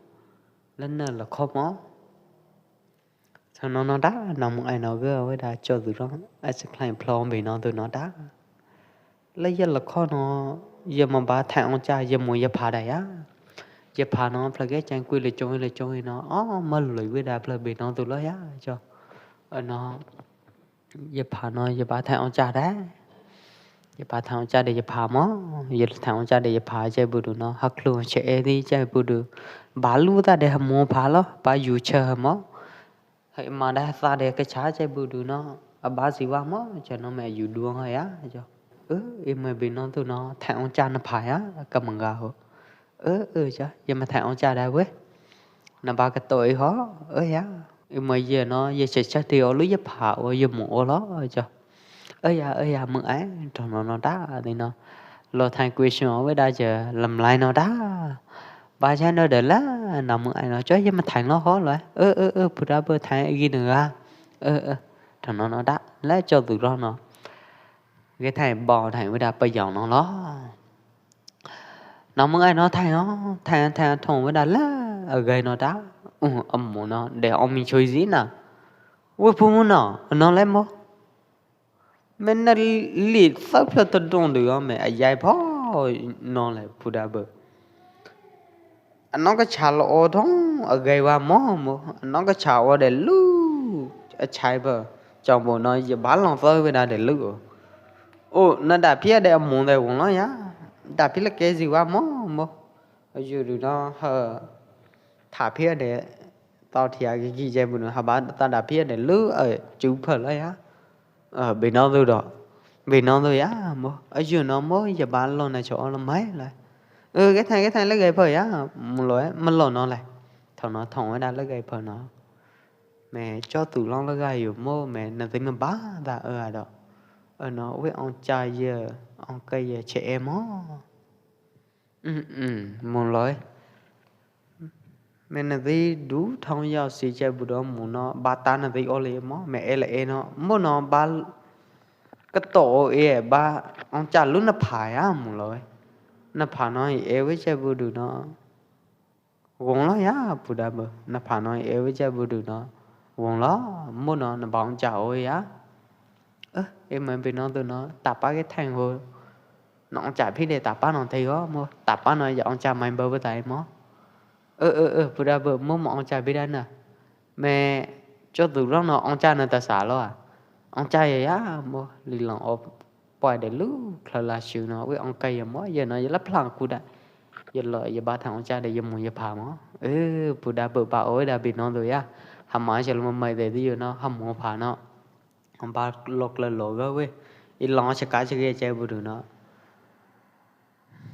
La na la kho mo. Sa no no da, no mung ai no ge, wei da cho du rong, a se khlai phlong bi no du no da. La ye la kho no, ye ma ba thai ong cha, ye mu ye pha da ya. Ye pha no, phlak ge chang kui le chong le chong no, o, ma lui wei da phlak bi no tu lo ya, cho. A no, ye pha no, ye ba thai ong cha da. Ye ba thai ong cha de ye pha mo, ye thai ong cha de ye pha che bu du no, ha khlu che e di che bu du. Ba lu ta de ha mo pha lo, ba yu che ha mo. Hai ma da sa de ke cha che bu du no, a ba si wa mo, che no me yu duang ha ya, cho. Ơ, i me bi no tu no, thai ong cha na pha ya, ka mung ga ho. Ơ, ơ, cho, ye ma thai ong cha da wei. Na ba ka to i ho, ơ ya. I me ye no, ye che cha ti o lu ye pha o ye mu o lo, cho. Ơ ya, ơ ya, mung ai, trong no no da, di no. Lo thai kui shong wei da che, lam lai no da. Ba cha no de la, no mung ai no, cho ye ma thai lo ho lo. Ơ, ơ, ơ, pu da bu thai gi nơ ga. Ơ, ơ, trong no no da, la cho du lo no. Ge thai bo thai wei da pa yong no lo. No mung ai no thai ho, thai, thai thong wei da la, a gai no da. U, a mu no, de o mi chui zi na. Wei pu mu no, no le mo. Mai na li sa phlak ta dong du yo mai a yai pho no le pu da bu. A no ka cha lo o thong a gai wa mo mo. A no ka cha o de lu a chai bu. Chong bu no ye ba long sa wei da de lu. O, na dap phia de mung de wong lo ya. Dap phia le ke zi wa mo, mo. Yu du no ha. Tha phia de tau thia ki ki je bu no ha ba ta dap phia de lu, ơ, chu pha lo ya. Ơ, bi no du do. Bi no du ya mo. Ơ, yu no mo ya ba lo na cho lo mai la. Ơ, ke thai, ke thai le gai pha ya. Mo lo, mo lo no le. Thong no thong wa da le gai pha no. Mẹ cho tù long lơ gai yu mo, mẹ na tui ma ba da ơ a do. Ơ no, wei ong cha ye, ong kai ye che e mo. Ừm, ừm, mung loi. Mẹ na tui du thong yau si che bu do mung no, ba ta na tui o le mo, mẹ e le e no, mo no ba, ka to e ba, ong cha lu na pha ya mung loi. Na pha no e wei che bu du no. Wong lo ya, pu da bơ. Na pha no e wei che bu du no. Wong lo, mo no, na ba ong cha o ya. Ơ, e ma bi no du no, ta pa ke thang ho. No ong cha phi de ta pa no thei ho, mo, ta pa no ya ong cha mai bơ bơ tai mo. Ơ, ơ, ơ, pu da bơ, mo mo ong cha phi da na. Mẹ, cho tù long no ong cha na ta sa lo a. Ong cha ya ya, mo, li long o. Poi de lu, khlơ la shu no, wei ong kai ya mo, ya no, ya la phlang ku da. Ya lo, ya ba thang ong cha de ya mung ya pha mo. Ơ, pu da bơ ba oi da bi no du ya. Ha ma che lo ma mai de di yo no, ha mung pha no. Ong ba lok la lo ga wei. I long che ka che ge che bu du no.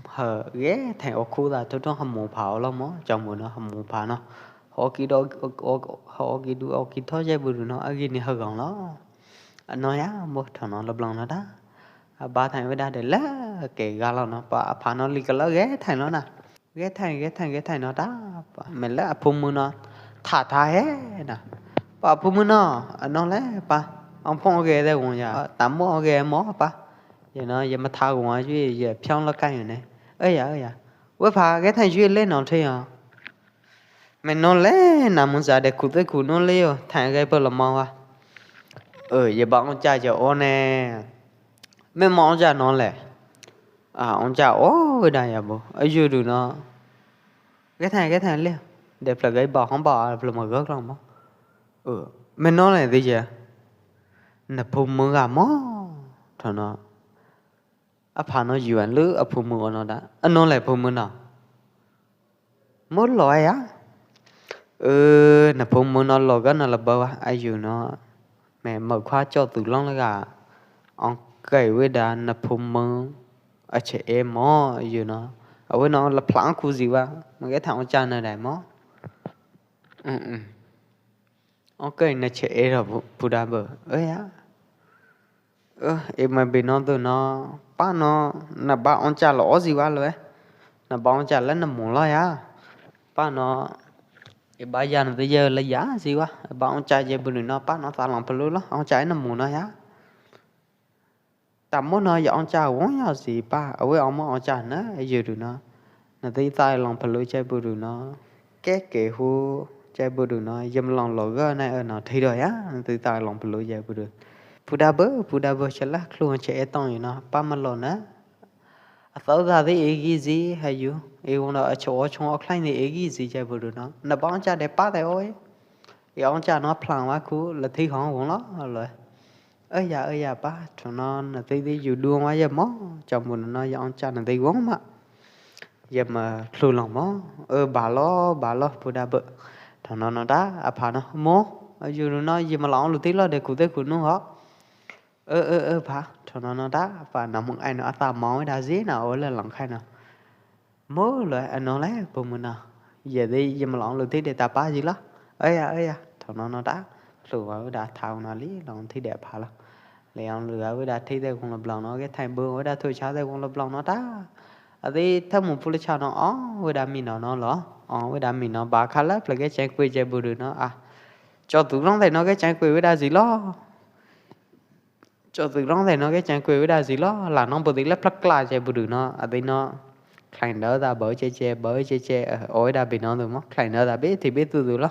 Hơ, ge thang o khu da thu thong ha mung pha o lo mo, chong bu no ha mung pha no. Ho ki do, ho, ho ki du, ho ki tho che bu du no, a gi ni ha gong lo. A no ya, mo thong no lo blong no da. A ba thang wei da de la, ke ga lo no, pa, a pha no li ka lo ge thang lo na. Ge thang, ge thang, ge thang no da, pa, me la a phu mu no, tha tha he na. Pa phu mu no, a no le, pa, ong phong ge de wong ya, ta mo ge mo, pa. Ye no, ye ma tha wong a ju, ye phiong lo kai ne. Ơ ya, ơ ya. Wei pha, ge thang ju le no the ya. Mẹ no le, na mung sa de khu te khu no le yo, thang ge pa lo ma wa. Ơ, ye ba ong cha ye o ne. Mẹ mo ong cha no le. A, ong cha o, wei da ya bo. A yu du no. Ge thang, ge thang le. De pla ge ba hong ba, pla ma ge klong mo. Ơ, mẹ no le di ye. Na phu mu ga mo. Thong no. A pha no yuan lu, a phu mu o no da. A no le phu mu no. Mo lo ya. Ơ, na phu mu no lo ga no la ba wa, a yu no. Mẹ mo khua cho tù long la ga. Ong kai wei da na phu mu. A che e mo, yu no. A wei no la phlang khu zi wa. Ma ge thang ong cha na dai mo. Ơ, ơ. Ong kai na che e ro pu, pu da bơ. Ơ ya. Ơ, e ma bi no du no, pa no, na ba ong cha lo o zi wa lo e. Na ba ong cha le na mung lo ya. Pa no, e ba ya na de ye le ya zi wa. E ba ong cha ye bu du no, pa no ta long pha lu lo, ong cha e na mung no ya. Ta mo no ya ong cha wong ya zi pa, a wei ong mo ong cha na, yu du no. Na de ta long pha lu che bu du no. Ke ke hu che bu du no, yem long lo ga na, ơ no, thi do ya, na de ta long pha lu che bu du. Pu da bơ, pu da bơ che la, khlung che e tong yu no, pa ma lo na. A tau da de e gi zi, ha yu, e wong no, a cho o chong o khlai ni e gi zi che bu du no. Na ba ong cha de pa de oi. E ong cha no phlang wa khu, la thi hong wong lo, lo. Ơ ya, ơ ya pa, thong no na tui di yu du wa ya mo, chong bu no ya ong cha na tui wong ma. Ya ma khlung long mo, ơ ba lo, ba lo, pu da bơ. Thong no no da, a pha no, mo, yu du no, ya ma long lu ti lo de khu te khu nu ho. Ơ, ơ, ơ, pha, thong no no da, pa na mung ai no a ta mo da zi na o le long khai no. Mo lo, a no le, pu mu no. Ye de, ye ma long lu ti de ta pa zi lo. Ơ ya, ơ ya, thong no no da. Lu wa da thau no li, long ti de pha lo. Le ong lu wa da ti de kong lo blong no, ke thai bu wa da thu cha de kong lo blong no da. A de tha mu pu le cha no, o, wa da mi no no lo. O, wa da mi no ba kha la, ple ke chang kui che bu du no, a. Cho tù long de no ke chang kui wa da zi lo. Cho tù long de no ke chang kui wa da zi lo, la no bu di le plak kla che bu du no, a di no. Khlai no da bơ che che, bơ che che, ơ, oi da bi no du mo, khlai no da bi thi bi tu du lo.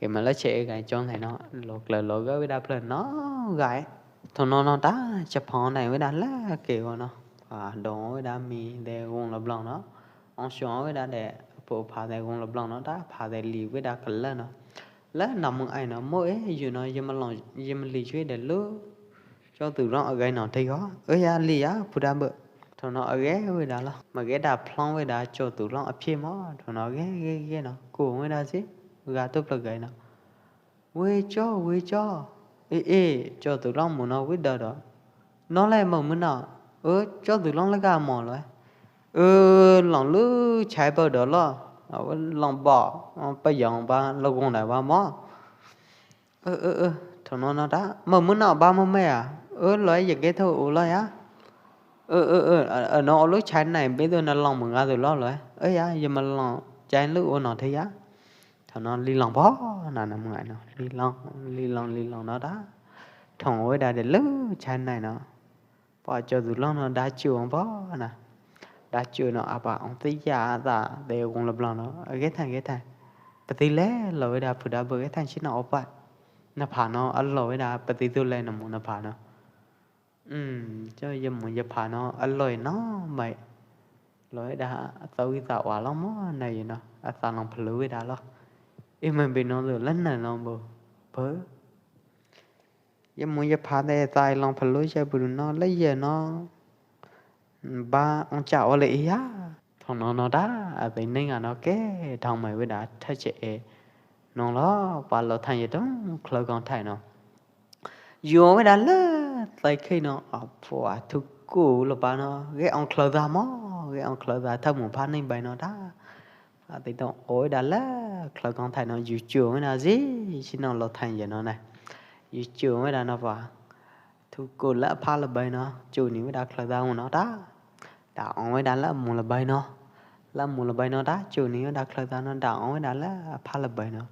Ke ma le che e gai chong de no, lo kla lo ga wa da pla no gai. Thong no no da, cha phong nai wa da la ke wa no. A, dong wa da mi de wong lo blong no. Ong shong wa da de, pu pha de wong lo blong no da, pha de li wa da ka la no. La na mung ai no, mo e, yu no, ye ma long, ye ma li chui de lu. Cho tŭ long a gai no thei ho. Ơ ya li ya phu da bơ. Thoi no a gai wei da lo. Ma gai da phlong wei da cho tŭ long a phie mo. Thoi no a gai gai gai no. Ku wei da si. Ga tu pla gai no. Wei cho, wei cho. Ê, ê, cho tŭ long mu no wei da do. No le mo mu no. Ơ, cho tŭ long le ga mo lo. Ơ, long lu chai pơ do lo. Long bo. Pa yong ba lo gong dai ba mo. Ơ, ơ, ơ, thoi no no da. Mo mu no ba mo me a. Ơ, lo ya ge thoi u lo ya. Ơ, ơ, ơ, ơ, no lu chai nai be tu na long mo ga tu lo lo. Ơ ya, ya ma long chai lu u no thei ya. Thoi no li long po na na mngai no. Li long, li long, li long no da. Thong wei da de lu chai nai no. Pa cho tŭ long no da chu ong po na. Da chu no a pa ong ti ya ta de gong lo blang no. Ge thang, ge thang. Pa ti le lo wei da phu da bơ ge thang chi no o pa. Na pha no a lo wei da pa ti tu le no mu na pha no. Ưm, cho ya mu ya pha no a lo no mai. Lo wei da a tau i ta wa lo mo na yi no. A ta long pha lu wei da lo. I mai bi no tu le na no bo. Pơ. Ya mu ya pha de tai long pha lu ya bu no le ya no. Ba ong cha o le i ya. Thong no no da, a bei ning a no ke, thong mai wei da tha che e. No lo, pa lo thang ye dong, khlơ kong thai no. Yu wei da le, tai khei no, a phu a thu ku lo pa no, ge ong khlơ da mo, ge ong khlơ da tha mu pha ning bai no da. A ti dong oi da le, khlơ kong thai no yu chu wei da zi, si no lo thang ye no nai. Yu chu wei da no pa. Thu ku le pha le bai no, chu ni wei da khlơ da mu no da. Da ong wei da le mu le bai no. Le mu le bai no da, chu ni wei da khlơ da no, da ong wei da le pha le bai no.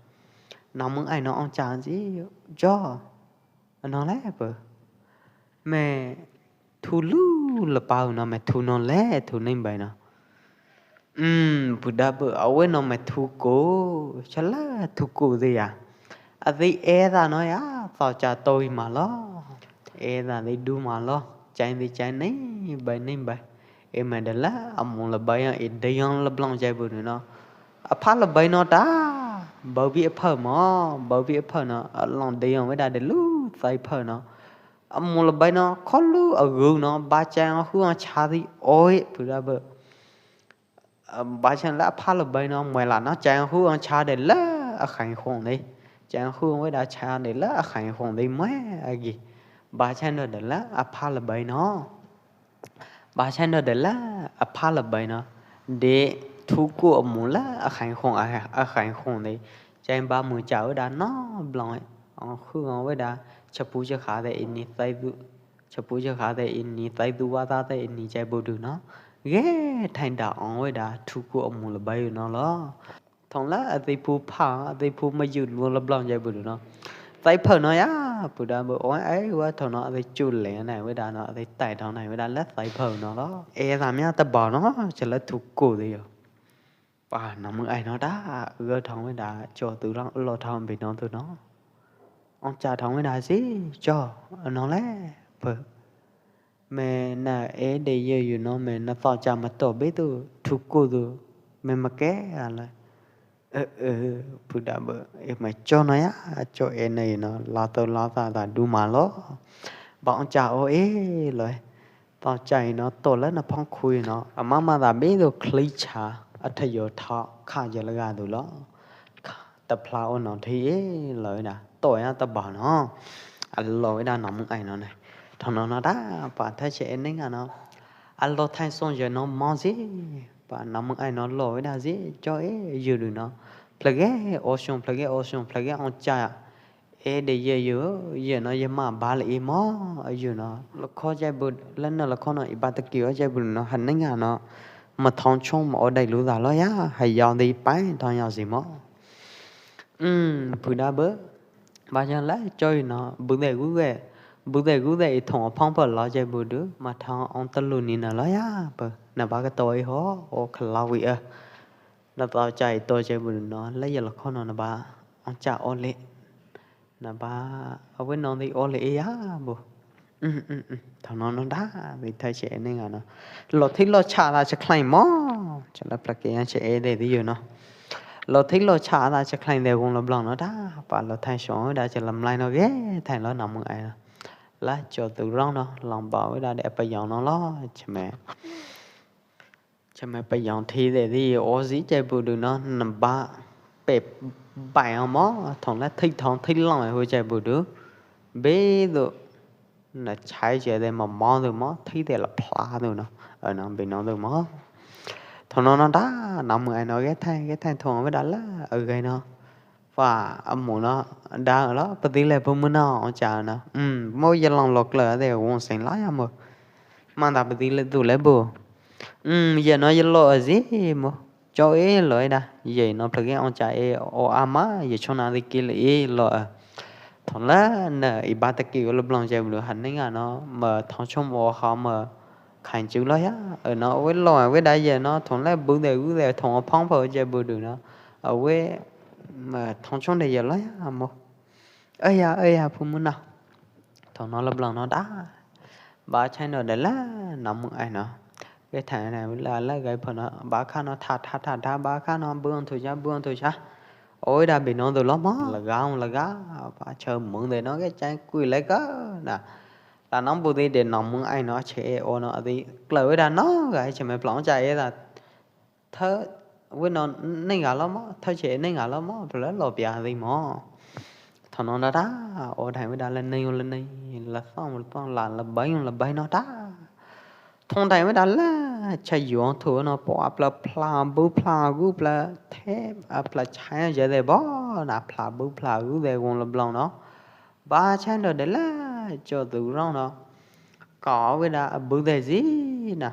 No mung ai no ong cha zi, jo. No le pơ. Me thu lu le pau no, me thu no le, thu ning bai no. Ưm, phu da bơ a wei no me thu ku, cha le thu ku de ya. A de e da no ya, tao cha toi ma lo. E da de du ma lo, chai de chai ning bai ning bai. E me de le, a mu le bai ya, e de yong le blang chai bu no. A pha le bai no da, bau bi a pha mo, bau bi a pha no, a long de yong wei da de lu, tai pha no. A mu le bai no, kho lu, a gu no, ba chai hu a cha di oi, phu da bơ. Ba chang le a pha le bai no, mai la no chang hu ang cha de le a khaing khong de. Chang hu wei da cha de le a khaing khong de mai a gi. Ba chang no de le a pha le bai no. Ba chang no de le a pha le bai no. De thu ku a mu le a khaing khong a, a khaing khong de. Chang ba mu cha wei da no blong. Ang hu ang wei da cha pu cha kha de ini tai du. Cha pu cha kha de ini, tai du wa ta de ini chai bu du no. Ge thai da ong wei da thu ku a mu le bai no lo. Thong le a dei phu pha, a dei phu ma yu lu le blang chai bu du no. Tai pha no ya, phu da bơ oi ai wa thong no a dei chu le nai wei da no, a dei tai thong nai wei da le tai pha no lo. E da mia ta ba no, cha le thu ku de yo. Pa no mung ai no da, ơ thong wei da, cho tu long lo thong bi no tu no. Ong cha thong wei da si, cho, no le, pơ. Me na e de ye yu no, me na to cha ma to be tu, thu ku tu, me ma ke a le. Ơ, ơ, phu da bơ, e ma cho no ya, cho e ne no, la to la ta da du ma lo. Ba ong cha o e lo. To chai no, to le na phong khui no. A ma ma da be do khlei cha, a tha yo tha, kha ya le ga do lo. Kha, ta phla o no thi e, lo na. To ya ta ba no. A lo da no mung ai no ne. Thong no no da, pa tha che e ning a no. A lo thai song ye no mo zi. Pa no mung ai no lo da zi, cho e, yu du no. Phlage o song, phlage o song, phlage ong cha. E de ye yu, ye no ye ma ba le i mo, yu no. Lo kho jai bu, le no lo kho no i ba ta ki o jai bu no, han ne nga no. Ma thong chong ma o dai lu da lo ya, ha yao de i pai, thong yao zi mo. Ưm, phu da bơ. Ba jang la choi no, bu de gu de. Bu de gu de i thong phong pơ lo jai bu du, ma thong ong ta lu ni na lo ya, pơ. Na ba ka to i ho, o kha la wi a. Na tao chai to jai bu no, le ya lo kho no na ba, ong cha o le. Na ba, a wen no de o le e ya bu. Ưm, ưm, ưm. Thong no no da, de thai che ne nga no. Lo thi lo cha da cha khlai mo. Cha la pla ke yang che e de di yu no. Lo thi lo cha da cha khlai de gong lo blong no da. Pa lo thai shong da cha lam lai no ge, thai lo no mung ai no. Laj co tu rong no, lon ba wei da de pa yong no lo, cha me, cha me pa yong thi de di o zi chai bu du no, na ba pe bai o mo, thong la thi thong thi long hu chai bu du. Be du, na chai che de mo mo du mo, thi de la phla du no, a no bi no du mo. Thong no no da, na mu ai no ge thai, ge thai thong wei da la, a ge no. Wa, a mu no, da lo, pa di le pu mu no, cha no. Um, mo ye long lo kle de, wong seng la ya mo. Ma da pa di le du le bu. Um, ye no ye lo a zi mo. Cho e lo e da. Ye no pla ge ong cha e o a ma, ye chon na di ki le e lo a. Thong la na, i ba ta ki lo blong che bu ha ne nga no, ma thong chom o ha ma. Khain chu lo ya, ơ no, wei lo, wei da ye no, thong le bu de, bu de, thong phong pho je bu du no. Ơ wei, ma thong chong de ye lo ya, mo. Ơ ya, ơ ya, pu mu no. Thong no lo blong no da. Ba chai no de la, no mu ai no. Ge thai na, la, la, gai pho no, ba kha no, tha, tha, tha, tha, ba kha no, bu on thu cha, bu on thu cha. Oi da bi no du lo mo, la ga, la ga, ba chơ mung de no, ge chai kui le ka, na. La nong bu di de nong mung ai no che e o no di kleu da no ga che me plong cha e da. Thơ wei no nei ga lo mo, thơ che nei ga lo mo, pla lo pia di mo. Thon no da da, o dai wei da le nei o le nei, la song la song la la bai la bai no da. Thon dai wei da la cha yuang thu no po a pla pla bu pla gu pla the a pla chai je de bo na pla bu pla gu de wong la blong no. Ba chai no de la cho tu rong no. Ko wei da a bu de zi na.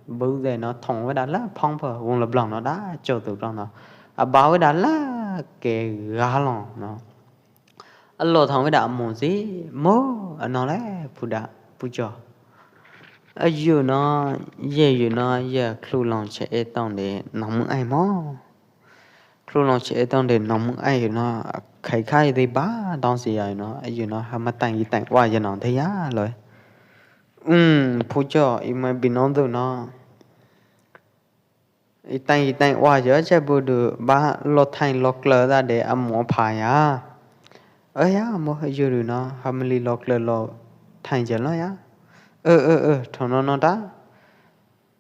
Bu de no thong wei da la phong pho wong la blong no da cho tu rong no. A ba wei da la ke ga long no. A lo thong wei da a mu zi mo a no le pu da pu cho. A yu no ye yu no ye klu long che e tong de no mu ai mo. Klu long che e tong de no mu ai yu no, khai khai de ba dong si ya yu no, yu no ha ma tang i tang wa yu no de ya lo. Um, pu cho i ma bi no du no. I tang i tang wa yu che bu du ba lo thang lo kleu da de a mo pha ya. Ơ ya mo yu du no, ha ma li lo kleu lo thang je lo ya. Ơ ơ ơ, thon no no da.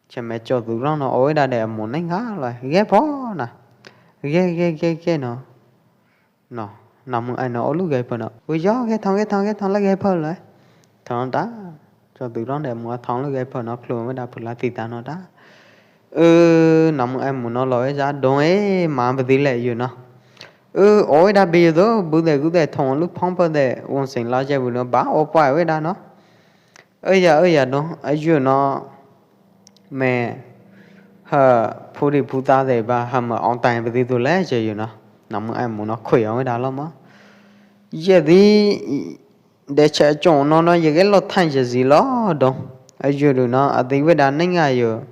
Che me cho tu rong no, oi da de mo neng ha lo, ge pho na. Ge, ge, ge, ge no. No, no mu ai no, o lu ge pho no. Ui yo, ge thong, ge thong, ge thong la ge pho lo. Thong da. Cho tu rong de mo thong lu ge pho no, klu me da pu la ti ta no da. Ơ, no mu ai mo no lo, e ja dong e, ma ba di le yu no. Ơ, oi da bi yu do, bu de gu de thong lu phong pho de, won sing la je bu no, ba o pa we da no. Ơ ya, ơ ya no, a yu no. Me, ha, phu ri phu ta de ba, ha ma ong tai ba di tu le, je yu no. No mu ai mu no, khui ong da lo ma. Ye di, de che chong no no, ye ge lo thang je zi lo, do. A yu du no, a di we da ning a yu.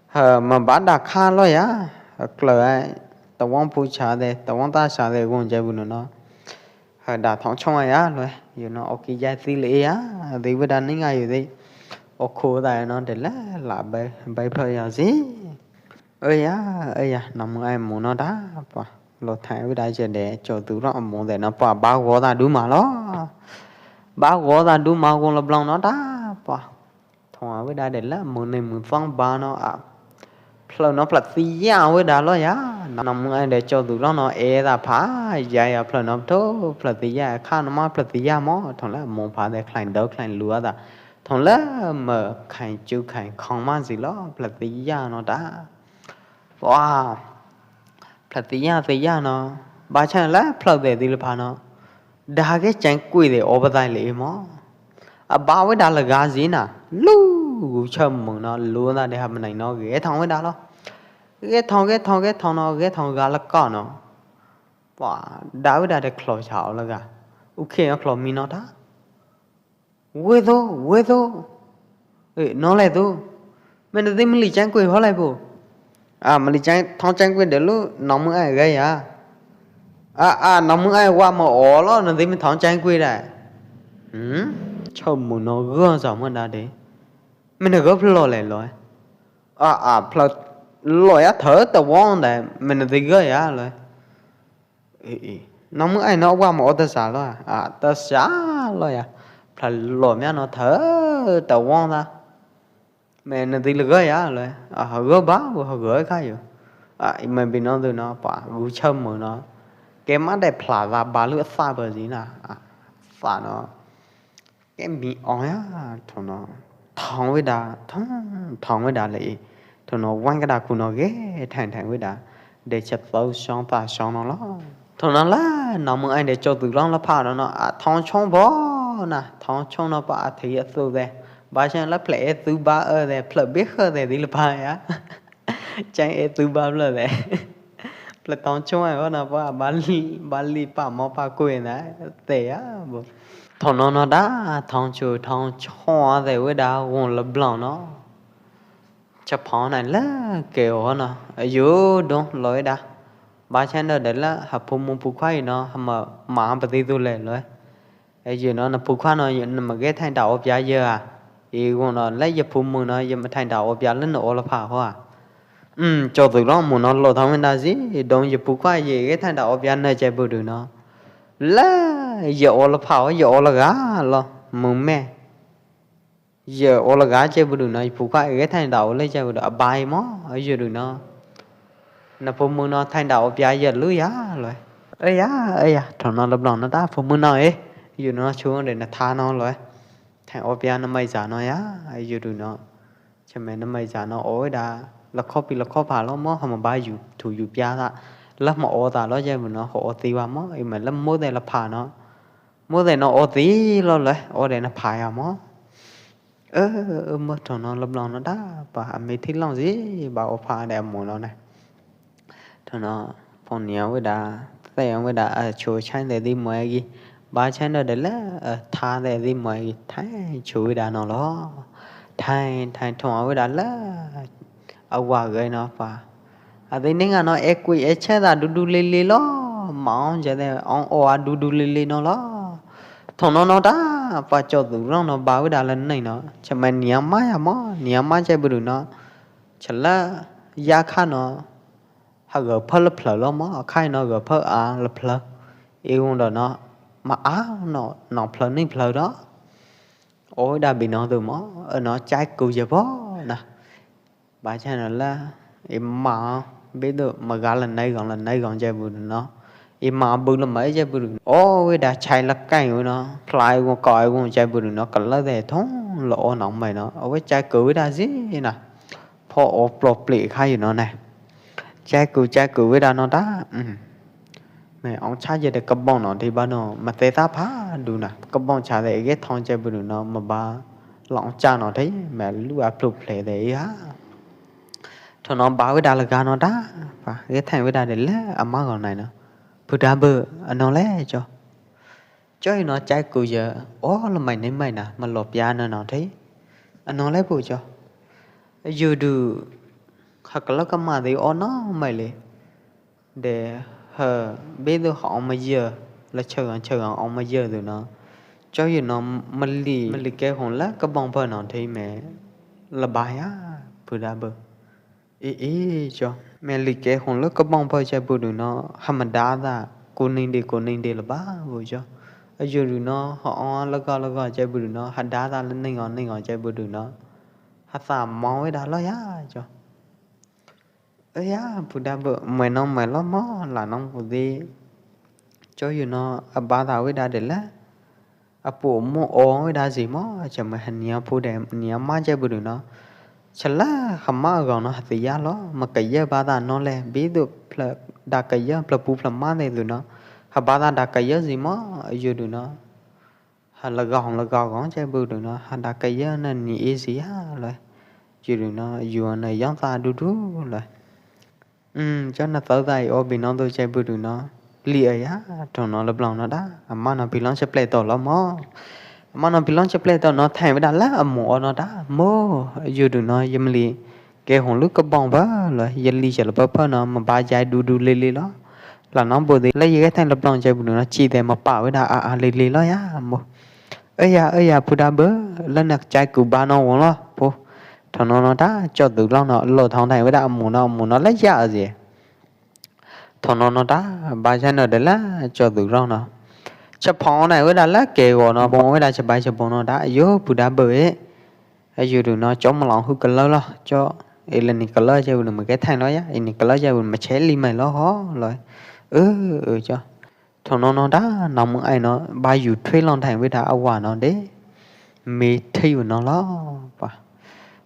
Ha, ma ba da kha lo ya. Ha, kleu ai, ta wong phu cha de, ta wong ta cha de, wong je bu no no. Ha, da thong chong ya lo, yu no, o ki ya ti le ya, di we da ning a yu di. O khu da no, de la, la bai, bai pho ya zi. Ơ ya, ơ ya, no mu ai mu no da, pa. Lo thai we da je de, cho tu rong mu de no, pa, ba go da du ma lo. Ba go da du ma go lo blong no da, pa. Thong a we da de la, mu ne mu thong ba no a. Phleu no plat ti ya we da lo ya. No mu ai de cho tu rong no e da pha, ya ya phleu no tho, plat ti ya kha no ma plat ti ya mo, thong la mu pha de khlain do khlain lua da. Thong la ma khain chu khain khong ma zi lo, plat ti ya no da. Wa, plat ti ya ti ya no. Ba cha la phleu de di le pha no. Da ge chang kui de o ba dai le mo. A ba we da la ga zi na. Lu gu cha mung no, lu na de ha ma nai no ge thong we da lo. Ge thong, ge thong, ge thong no, ge thong ga la ko no. Wa, da we da de klo cha o la ga. U khe no klo mi no da. Wei do, wei do. Ê, no le do. Me no di ma li chang kui ho le bu. A, ma li chang, thong chang kui de lu, no mu ai ga ya. A, a, no mu ai wa ma o lo, no di ma thong chang kui da. Hmm? Chau mu no gơ sa ma da de. Me no gơ phleu le lo. A, a, phleu lo ya thơ ta wong da, me no di gơ ya lo. Ê, ê. No mu ai no wa ma o ta sa lo. A, ta sa lo ya. Pla lo mia no thơ ta wong ta. Me na di le ga ya le. A ha ga ba, ha ga ka yo. A me bi no du no pa, gu chau mu no. Ke ma de pla da ba lu sa ba di na. A, sa no. Ke mi ong ya, thong no. Thong wei da, thong, thong wei da le. Thong no wang ka da ku no ge, thang thang wei da. De cha tau shong pa shong no lo. Thong no la, no mu ai de cho tu long la pa no no. A thong chong bo na, thong chong no pa a thei a tu de. Ba chen la ple e tu ba e de, ple be khe de di la pa ya. Chang e tu ba ple de. Ple thong chong ai bo na pa ba li, ba li pa mo pa ku na. Te ya bo. Thong no no da, thong chu, thong chong de wei da, wong la blong no. Cha phong nai la ke o no. Yu dong loi da. Ba chen do de la ha pu mu pu khua i no ha ma ma pa ti tu le loi. E yu no na pu khua no na ma ge thang da o pia ye a. I gu no la ye pu mu no ye ma thang da o pia le no o la pha ho a. Um, cho tu long mu no lo thong da si dong ye pu khua ye ge thang da o pia na che bu du no. La ye o la pha ho ye o la ga lo mu me. Ye o la ga che bu du no, pu khua e ge thang da o le che bu du, a bai mo, a yu du no. Na pu mu no thang da o pia ye lu ya lo. E ya, e ya, thong no la blong no da pu mu no e. Yu no chu de na tha no lo. Thang o pia na mai za no ya, a yu du no. Che me na mai za no o da, la kho pi la kho pa lo mo, ha ma ba yu, thu yu pia da. La ma o da lo che bu no, ho o ti wa mo, i me la mo de la pha no. Mo de no o ti lo le, o de na pha ya mo. Ơ, ơ, mơ thong no lăp long no đa, pa a me thi long zi, ba o pha de a mu no ne. Thong no, phong nia wei đa, te ong wei đa, ơ, chu chang de di mo e gi. Ba chang no de le, ơ, tha de di mo e gi. Thai chu wei đa no lo. Thai, thai thong wei đa le, a wa gei no pa. A di ning a no e kui e che da du du li li lo. Ma ong je de ong o a du du li li no lo. Thong no no đa, pa cho du rong no ba wei đa le nei no. Che me nia ma ya mo, nia ma che bu du no. Che la ya kha no. Ha gơ phơ le phlơ lo mo, khai no gơ phơ a le phlơ. I ung do no, ma a no, no phlơ ni phlơ do. Ôi đa bi no du mo, ơ no chai ku je bo na. Ba chai no la, i ma, bi du ma ga la nai gong la nai gong chai bu du no. I ma bu la mai chai bu du. O wei đa chai la kai wei no, klai wei koi wei chai bu du no, ka la de thong lo o nong mai no. O wei chai ku wei đa zi na. Pho o plo pli kha yu no ne. Chai ku chai ku wei đa no đa. Hm. Me ong cha je de ka bong no di ba no, ma te ta pha du na. Ka bong cha de ge thong chai bu du no, ma ba. Long cha no thei, me lu a plu phle de ya. Thong no ba wei đa la ga no đa, pa, ge thang wei đa de le, a ma gong nai no. Pu đa bơ, a no le cho. Cho i no chai ku ya, o la mai nei mai na, ma lo pia no no thei. A no le pu cho. Yu du, ha ka la ka ma de o no mai le. De ha, be du ha ong ma ya, la chau ong chau ong ong ma ya du no. Cho yu no ma li, ma li ke hong la ka bong pa no thei me la ba ya, pu đa bơ. I i cho. Me li ke hong la ka bong pa chai bu du no, ha ma đa da, ku ning de ku ning de la ba bu cho. A yu du no, ha ong la ga la ga chai bu du no, ha đa da la ning ong ning ong chai bu du no. Ha sa mo wei đa lo ya cho. Ơ ya, pu đa bơ, mai nong mai lo mo, la nong pu di. Cho yu no, a ba da wei đa de la. A pu mo o wei đa zi mo, cha mai ha nia pu de, nia ma chai bu du no. Cha la, ha ma gong no ha ti ya lo, ma ka ya ba da no le, bi du pla, đa ka ya pla pu pla ma de du no. Ha ba da đa ka ya zi mo, yu du no. Ha la gong la gong gong chai bu du no, ha đa ka ya na ni i zi ya lo. Yu du no, yu na yong ta du du lo. Hm, cho na tau dai o bi no du chai bu du no. Li a ya, thong no la blong no đa. A ma no bi long chai ple to lo mo. A ma no bi long chai ple to no thang wei đa la a mu o no đa. Mo, yu du no, yam li. Ke hong lu ka bong pa lo, ya li cha la pa pa no, ma ba jai du du li li lo. La nong bu di, la ye ke thang la blong chai bu du no, chi de ma pa wei đa a a li li lo ya, mo. Ơ ya, ơ ya, pu đa bơ, la na chai ku ba no wong lo, pu. Thong no no đa, cho du long no, lo thong thang wei đa a mu no, a mu no la ya zi. Thong no no đa, ba chai no de la, cho du long no. Chaphaw nai weda la ke go no, bong weda chabai chabong no da, yo, pu da bơ e. Ayu du no, cho ma long hu kơ lơ lo, cho, e le ni kơ lơ je, bu du ma ke thain lo ya, e ni kơ lơ je, bu du ma che li mai lo ho, lo. Ơ, ơ, cho. Thong no no da, nong mưng ai no, ba yu thuê long thain weda a wa no de. Mi thei yu no lo, pa.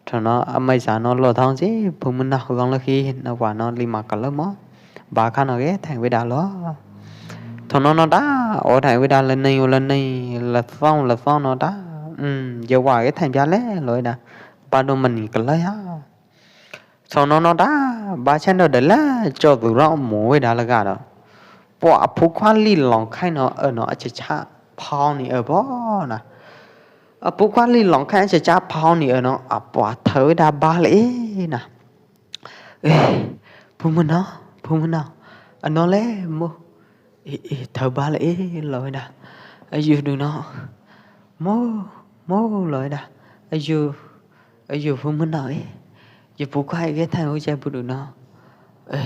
Thong no, a mai sa no lo thong si, pu mưng no, gong lo khi, na wa no, li ma kơ lơ mo. Ba kha no ke, thain weda lo. Thong no no da, o thain weda la nei, o la nei, la thong, la thong no da. Ừm, je wa ke thain bia le, lo da. Ba du ma ni kơ lơ ya. Thong no no da, ba chai no da la, cho tu rong mo weda la ga do. Po a pu khua li long khai no, ơ no, a cha cha, phao ni ơ bo na. A pu khua li long khai a cha cha, phao ni ơ no, a po a thơ weda ba le e na. Ê, pu mưng no, pu mưng no. A no le mo. Ê, ê, thơ ba le e, lo weda. Ayu du no. Mo, mo, lo weda. Ayu, ayu pu mưng no e. Ye pu khua e ke thain u chai pu du no. Ê,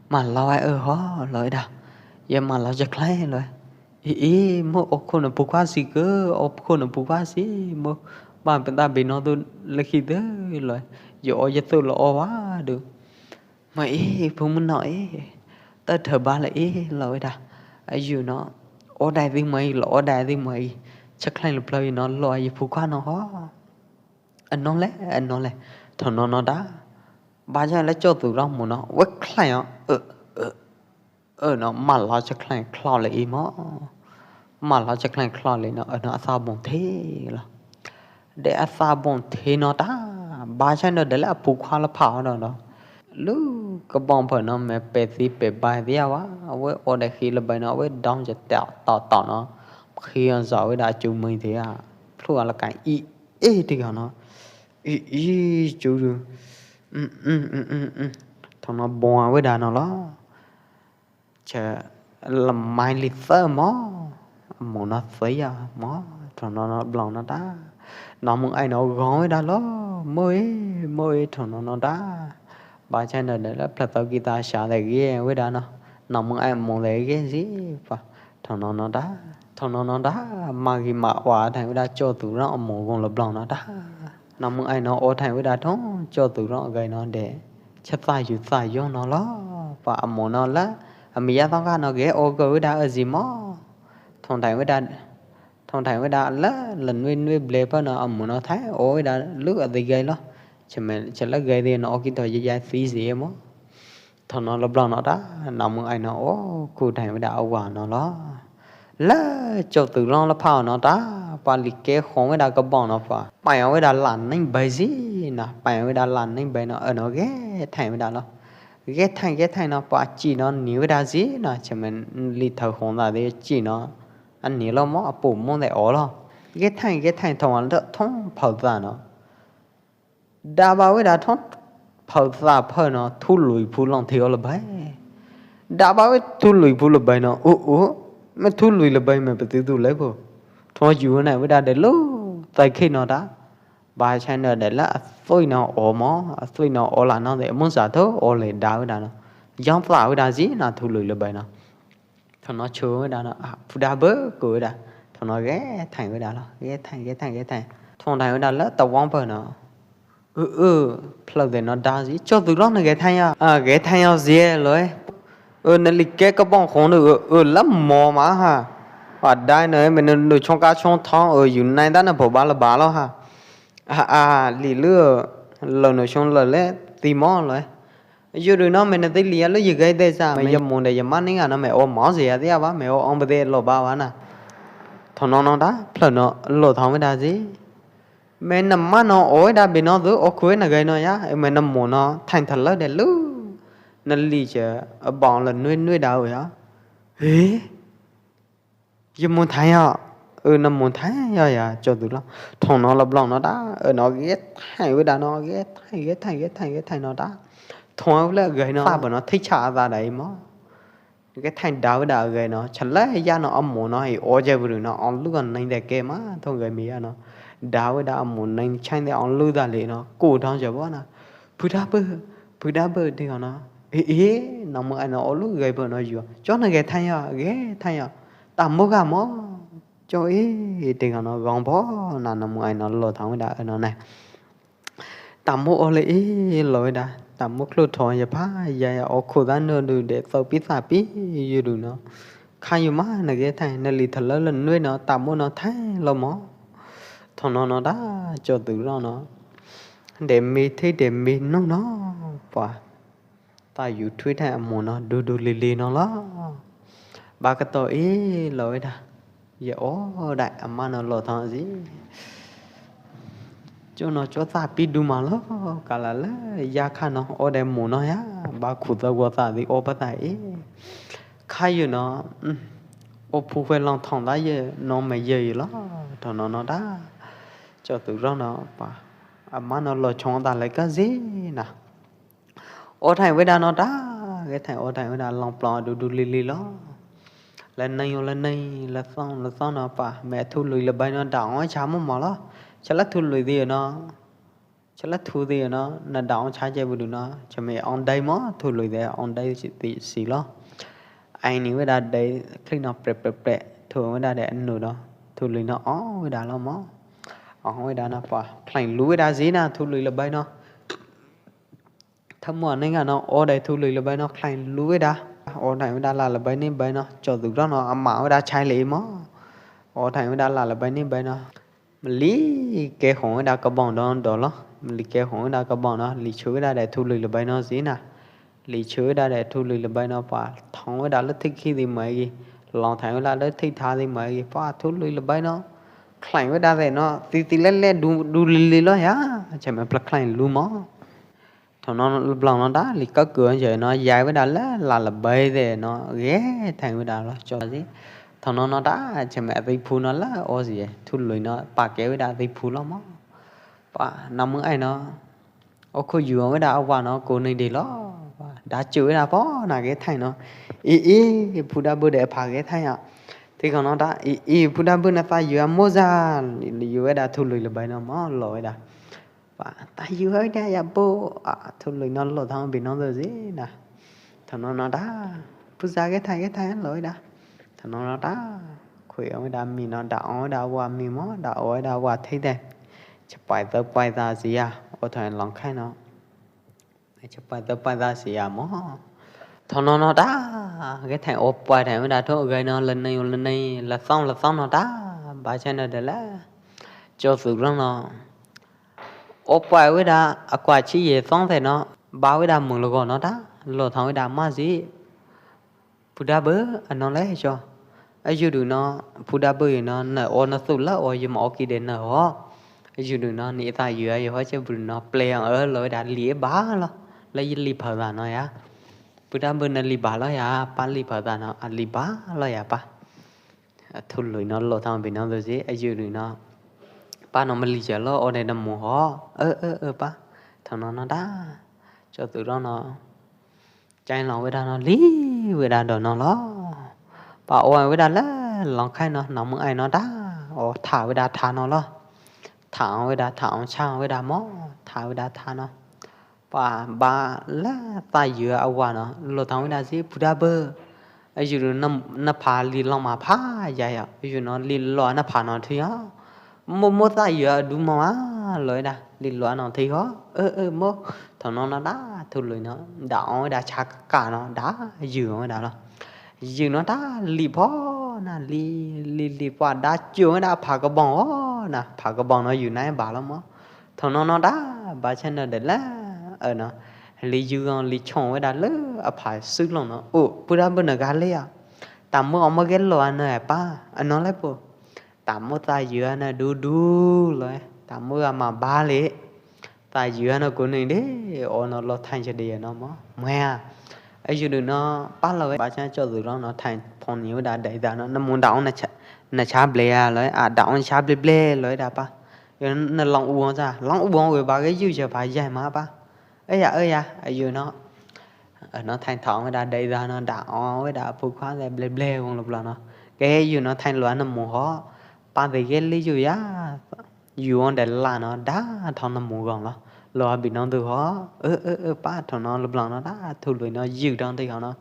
ma lo ai ơ ho, lo weda. Ye ma lo cha khlai lo. Ê, ê, mo o khô no pu khua si kơ, o khô no pu khua si, mo. Ba pe ta bi no tu le khi de lo. Ye o ye tu lo o wa du. Ma e, pu mưng no e. Ta thơ ba le e, lo weda. Ayu no. O dai di mai, lo o dai di mai. Cha khlai lo plo no, lo ayu pu khua no ho. A no le, a no le. Thong no no da. Ba chai la cho tu rong mo no. Wek khlai o. Ơ, ơ. Ơ no, ma lo cha khlai khlok le i mo. Ma lo cha khlai khlok le no, ơ no, a sa bong the lo. De a sa bong the no da. Ba chai no de la pu khua la phao no no. Lu ka bong pha no me pe si pe bai dia wa. Wek o de khi la bai no, wek dong cha tao tao tao no. Khi an sa wek da chu mui the a. Plu a la kai i. Ê, ti kau no. Ê, ê, chu du. Ưm, ưm, ưm, ưm, ưm. Thong no bong weda no lo. Cha la mai li thơ mo. Mo no thơ ya mo. Thong no no blong no da. No mưng ai no gong weda lo. Mo e, mo e, thong no no da. Ba chai no de la pla tau guitar sa de ge weda no. No mưng ai mo de ge si pa. Thong no no da. Thong no no da, ma gi ma wa thain weda cho tu rong mo gong lo blong no da. No mưng ai no o thain weda thong cho tu rong gai no de. Cha ta yu ta yong no lo. Pa a mo no la. A mi ya thong ka no ge o go weda a zi mo. Thong thain weda, thong thain weda la, la nui nui ble pa no a mo no thain o weda lu a di gai lo. Cha me, cha la gai di no o ki to ye ya si zi mo. Thong no lo blong no da, no mưng ai no o, ku thain weda a wa no lo. La, cho tu rong la phao no da, pa li ke khong weda ka bong no pa. Pai weda la neng bai si na, pai weda la neng bai no, ơ no ge thain weda lo. Ge thain, ge thain no pa chi no ni weda si na, cha me li thơ khong da de chi no. An ni lo mo, a pu mo de o lo. Ge thain, ge thain thong an thong phao da no. Da ba wei da thong phao sa phao no, thu lui phu long thi o la bai. Da ba wei thu lui phu la bai no, u, u, me thu lui la bai me pa ti tu lai phu. Thong yu na wei da de lu, tai khi no da. Ba chai no de la, a sui no o mo, a sui no o la no de, mun sa tho, o le da wei da no. Yang sa wei da zi na thu lui la bai no. Thong no chu wei da no, a, phu da bơ ku wei da. Thong no ge thain wei da lo, ge thain, ge thain, ge thain. Thong thain wei da la ta wang pha no. Ư, ư, phlao de no da zi, cho tu long na ge thain ya. A, ge thain ya zi loi. Ư, na li ke ka bong khong nu, ư, ư, la mo ma ha. Wa dai no, me nu, nu chong ka chong thong, ư, yu nai da na pho ba la ba lo ha. A, a, li lu, lo nu chong lo le, ti mo loi. Yu du no me na ti li ya lu yu gai de sa, me ya mong de ya ma ning a no me o mo zi ya ti ya ba, me o ong ba de lo ba wa na. Thong no no da, phlao no, lo thong wei da zi. Me na ma no o wei da bi no du, o khu wei na gai no ya, me na mo no, thain tha lo de lu. Na li che, a bong la nui nui da wei ya. He? Ye mun thain yo, ư, na mun thain yo ya, cho du long. Thong no la blong no da, ư, no ge thain wei da no, ge thain, ge thain, ge thain, ge thain no da. Thong wei la gai no, sa ba no, thi cha da dai mo. Ge thain da wei da gai no, cha la ya no, a mo no, i o je bru no, ong lu gon neng de ke ma, thong gai mi ya no. Da wei da a mo neng chang de ong lu da le no, ku thong je bo na. Phu da bơ, phu da bơ, ti ko no. Ê, ê, nong mơ ai no, o lu gai bơ no yu. Cho na ge thain yo, ge thain yo. Tam mut ka mo, cho i, ti kano gong pho, na na mu ai no lo thang wei da, ơ no nai. Tam mut o le i lo wei da, tam mut klo tho ya pha, ya ya o khu da no du de tho pi sa pi, yu du no. Kha yu ma na ge thai, na li tha lo lo nui no, tam mut no thai lo mo. Tho no no da, cho tu lo no. De mi thi de mi nu no, pa. Ta yu thui thai a mu no, du du li li no lo. Ba ka to i lo wei da. Ye o dai a ma no lo thang zi. Cho no cho ta pi du ma lo, ka la le, ya kha no, o de mu no ya, ba khu ta wo ta di o ba ta i. Kha yu no, mm, o phu hue long thong da ye, no me ye yu lo, tho no no da. Cho tu lo no, pa. A ma no lo chong ta le ka zi na. O thai wei da no da, ge thai o thai wei da long plong du du li li lo. Le nai yo le nai, le song, le song no pa, me thu lui le bai no da ong cha mo mo lo. Cha le thu lui di no. Cha le thu di no, na da ong cha je bu du no. Cha me ong dai mo, thu lui de ong dai si, ti si lo. Ai ni wei da dai, klik no pre pre pre, thu wei da de nu do. Thu lui no ong wei da lo mo. Ong wei da no pa, khlain lu wei da zi na, thu lui le bai no. Tham mo nai nga no, o dai thu lui le bai no khlain lu wei da. O dai wei da la le bai ni bai no, cho du ro no, a ma wei da chai le i mo. O dai wei da la le bai ni bai no. Mli ke hong wei da ka bong do do lo. Mli ke hong wei da ka bong no, li chu wei da dai thu lui le bai no zi na. Li chu wei da dai thu lui le bai no pa, thong wei da le thik khi di mai gi. Long thai wei da le thik tha di mai gi, pa thu lui le bai no. Khlain wei da de no, ti ti le le du, du li li lo ya. Che me pla khlain lu mo. Tho no lop long no da, li ka kua je no, yai wei da le, la le bai de no, ge thai wei da lo, cho zi. Tho no no da, che me a zi phu no la, o zi, thu lui no, pa ke wei da zi phu lo mo. Pa, na mung ai no, o khu yu wei da a wa no, ko ni di lo. Da chu wei da po, na ge thai no. I, i, phu da bu de pa ge thai ya. Ti ko no da, i, i, phu da bu na pa yu a mo za, yu wei da thu lui le bai no mo, lo wei da. Pa, ta yu hơi da ya bo, a, thu lui no lo thang bi no do zi na. Tho no no da, pu za ge thai ge thai lo da. Tho no no da, khui ong da mi no da ong da wa mi mo, da ong da wa thei de. Cha pai tơ pai da zi ya, o thoi long khai no. Cha pai tơ pai da zi ya mo. Tho no no da, ge thai o pai thai da tho gai no le nei le nei, le song le song no da, ba cha no de la. Cho su rong no. O pai wei da, a kua chi ye song the no, ba wei da mung lo go no da, lo thang wei da ma zi. Phu da bơ, a no le cho. A yu du no, phu da bơ yu no, na o no su la o yu ma o ki de na ho. A yu du no, ni ta yu a yu ho che bu no, ple yang e lo wei da li ba lo. La yu li pha da no ya. Phu da bơ na li ba lo ya, pa li pha da no, a li ba lo ya pa. A thu lui no lo thang bi no do zi, a yu lui no. Pa no ma li ja lo, o ne na mu ho. Ơ, ơ, ơ, pa. Tho no no da. Cho tu ro no. Chai long wei da no, li wei da do no lo. Pa o wei da le, long khai no, no mung ai no da. O tha wei da tha no lo. Tha wei da, tha ong cha wei da mo. Tha wei da tha no. Pa ba la ta yu a wa no, lo thang wei da zi phu da bơ. A yu no na, na pha li long ma pha ya ya. A yu no li lo na pha no thi ya. Mo mo ta yu a du ma wa lo da. Li lo no thi ho. Ơ ơ mo. Tho no no da thu lui no. Da ong da cha ka no. Da yu ong da lo. Yu no da li pho na li li li pa da chu da pha ka bong o na. Pha ka bong no yu nai ba lo mo. Tho no no da, ba cha no de la, ơ no. Li yu gong li chong wei da le, a pha su long no. O, phu da bơ na ga le ya. Ta mo o mo ge lo a no a pa, a no le po. Ta mo ta yu a na du du lo, ta mo a ma ba le. Ta yu a na ko ni de, o no lo than cha de no mo. Mo ya. A yu du no, pa lo ba cha cho du lo no than phong ni wei da dai da no, na mo da o na cha, na cha ble ya lo, a da o na cha ble ble lo da pa. Yu na long u ong cha, long u ong wei ba ge yu cha pha yai ma pa. Ơ ya, ơ ya, a yu no. Ơ no thang thong wei da dei da no da ong wei da phu khua de ble ble wong lo bla no. Ke yu no thang lua na mu ho. Pa de ge li yu ya. Yu ong de la no da thong na mu gong lo. Lo a bi no du ho. Ơ, ơ, ơ, pa thong no lo bla no da thu lui no yu dong de ho no.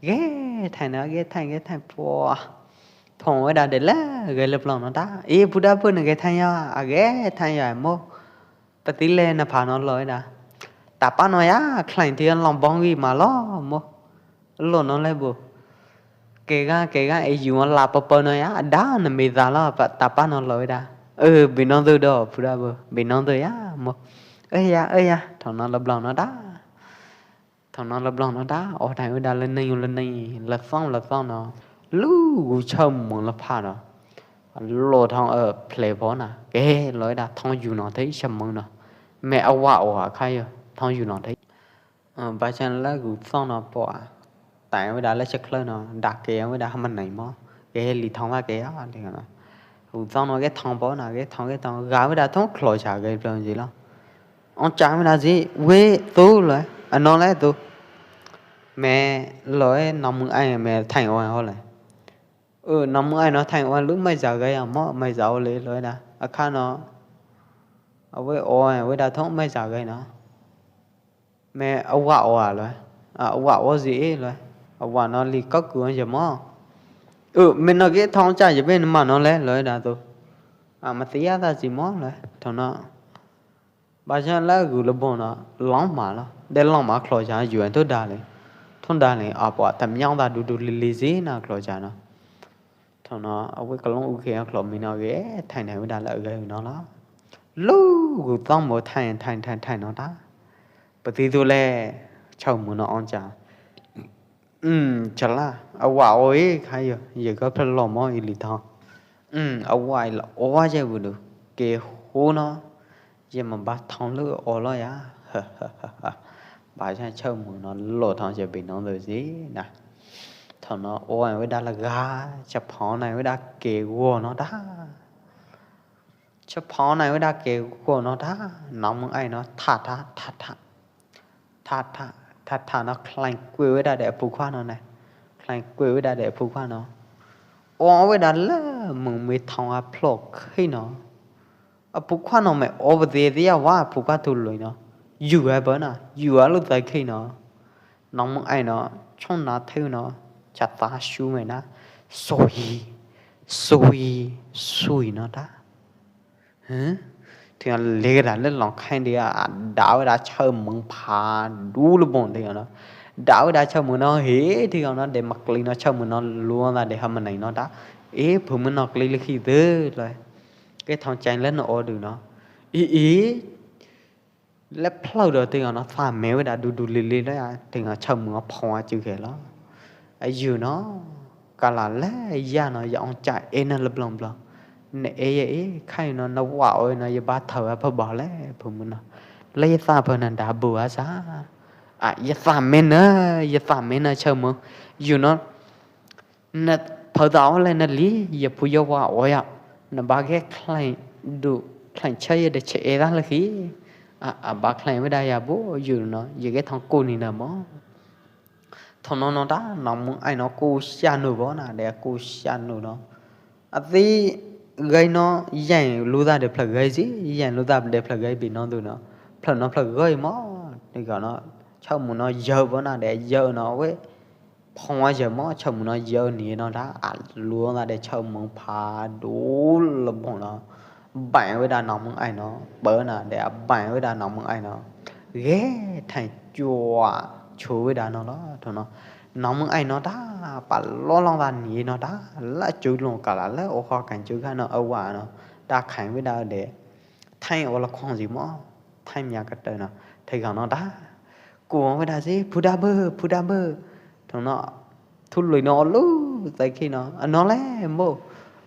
Ge thang no, ge thang, ge thang pua. phong weda de le ge le plong no ta. I phu da phu ne ge thang ya, a ge thang ya mo. Pati le na pha no lo weda. Ta pa no ya, khlain ti lom bong wi ma lo mo. Lo no le bu. Ke ga, ke ga, e yu la pa pa no ya, da na me da lo, pa, ta pa no lo weda. Ơ, bi no du do, phu da bu, bi no du ya mo. Ơ ya, ơ ya, thong no lo blong no da. Thong no lo blong no da, o thang weda le neng, le neng, le song, le song no. Lu gu chau mong le pha no. Lo thong, ơ, ple pho na. Ke lo weda thong yu no te chau mong no. Me a wa o a kha yo, thong yu no te. Ơ, ba chan le gu song no po a. Tai weda le chak khlơ no, da ke weda ha man nai mo. Ke li thong wa ke a, li no. Gu song no ke thong po na, ke thong, ke thong. Ga weda thong khlo cha ke plong ji lo. Ong chang mi na ji, we tu lo, a no le tu. Me lo e, nong mung ai me thang o ho le. Ơ, nong mung ai no thang o lu mai ja gai a mo, mai ja o le lo na. A kha no. A we o, we da thong mai ja gai no. Me a wa o a lo. A wa o ji e lo. A wa no li kok ku ja mo. Ơ, me no ke thong cha je be ma no le lo da tu. A ma ti ya ta ji mo le. Thong no. Ba chan la gu le bon na, long ma la. De long ma khlo cha yu an to da le. Thon da le, a pa tam nyang da du du li li ji na khlo cha na. Thon na, a we ka long u khe khlo mi na ge, thai na we da la ge no la. Lu gu tong mo thai, thai, thai, thai no da. Pa ti tu le, chau mu no ong cha. Ừm, cha la, a wa oi, kha yo, ye ka pha lo mo i li thong. Ừm, a wa i la, o wa je bu du, ke hu no, ye ma ba thong lu o lo ya. Ba cha chau mu no lo thong je bi no lu ji na. Thong no o wa we da la ga, cha pho na we da ke wo no da. Cha pho na we da ke wo no da, nong mung ai no, tha tha, tha tha. Tha tha, tha tha no khlain kue we da de a pu khua no ne. Khlain kue we da de a pu khua no. O we da le mung mi thong a phlok khi no. A pu khua no me o ba de de a wa a pu khua thu lui no. Yu a ba na, yu a lu zai khi no. Nong mung ai no, chong na theu no, cha ta shu me na. Sui, sui, sui no da. Hả? Thì nó lê ra lết lòng khen đi à, đảo ra chơ mừng phá đủ lũ bông thì nó. Đảo ra chơ mừng nó hế thì nó để mặc lý nó chơ mừng nó luôn là để hâm mà nảy nó đã. Ê, phứ mừng nó lý lý khi dư rồi. Cái thằng chanh lết nó ô đừng nó. Ê, ê, lep phlâu do ting no sa me we da du du li li lo ya, ting chau mung phong a chư khe lo. A yu no, ka la le ya no ya ong cha e na lep long blong. Ne e ye e, khai no na wa oi no ye ba thau a pha ba le, phu mu no. Le ye sa pha na da bu a sa. A ye sa me na, ye sa me na chau mung. Yu no, na phau dau le na li, ya phu ya wa o ya. Na ba ke khlai du, khlai cha ya de che e da le khi. A, a ba khlai we da ya bo, yu no, ya ke thong ku ni na mo. Thong no no da, nong mung ai no ku sha nu bo na, de ku sha nu no. A ti gai no, yang lu da de phla gai ji, yang lu da de phla gai bi no du no. Phla no phla gai mo, de ga no, chau mung no yau bo na, de yau no we. Phong a yau mo chau mung no yau ni no da a luo na de chau mung pha du lom phong no. Bai we da nong mung ai no, bơ na de a bai we da nong mung ai no. Ge thai chua chu we da no lo, thong no. Nong mung ai no da, pa lo long da ni no da, la chu long ka la le o kho kan chu ga no, a wa no. Da khai we da de. Thai o la khong ji mo, thai mia ka tơ no. Thai ga no da. Ku we da ji, phu da bơ, phu da bơ. Thong no, thu lui no lu, tai khi no, a no le mo.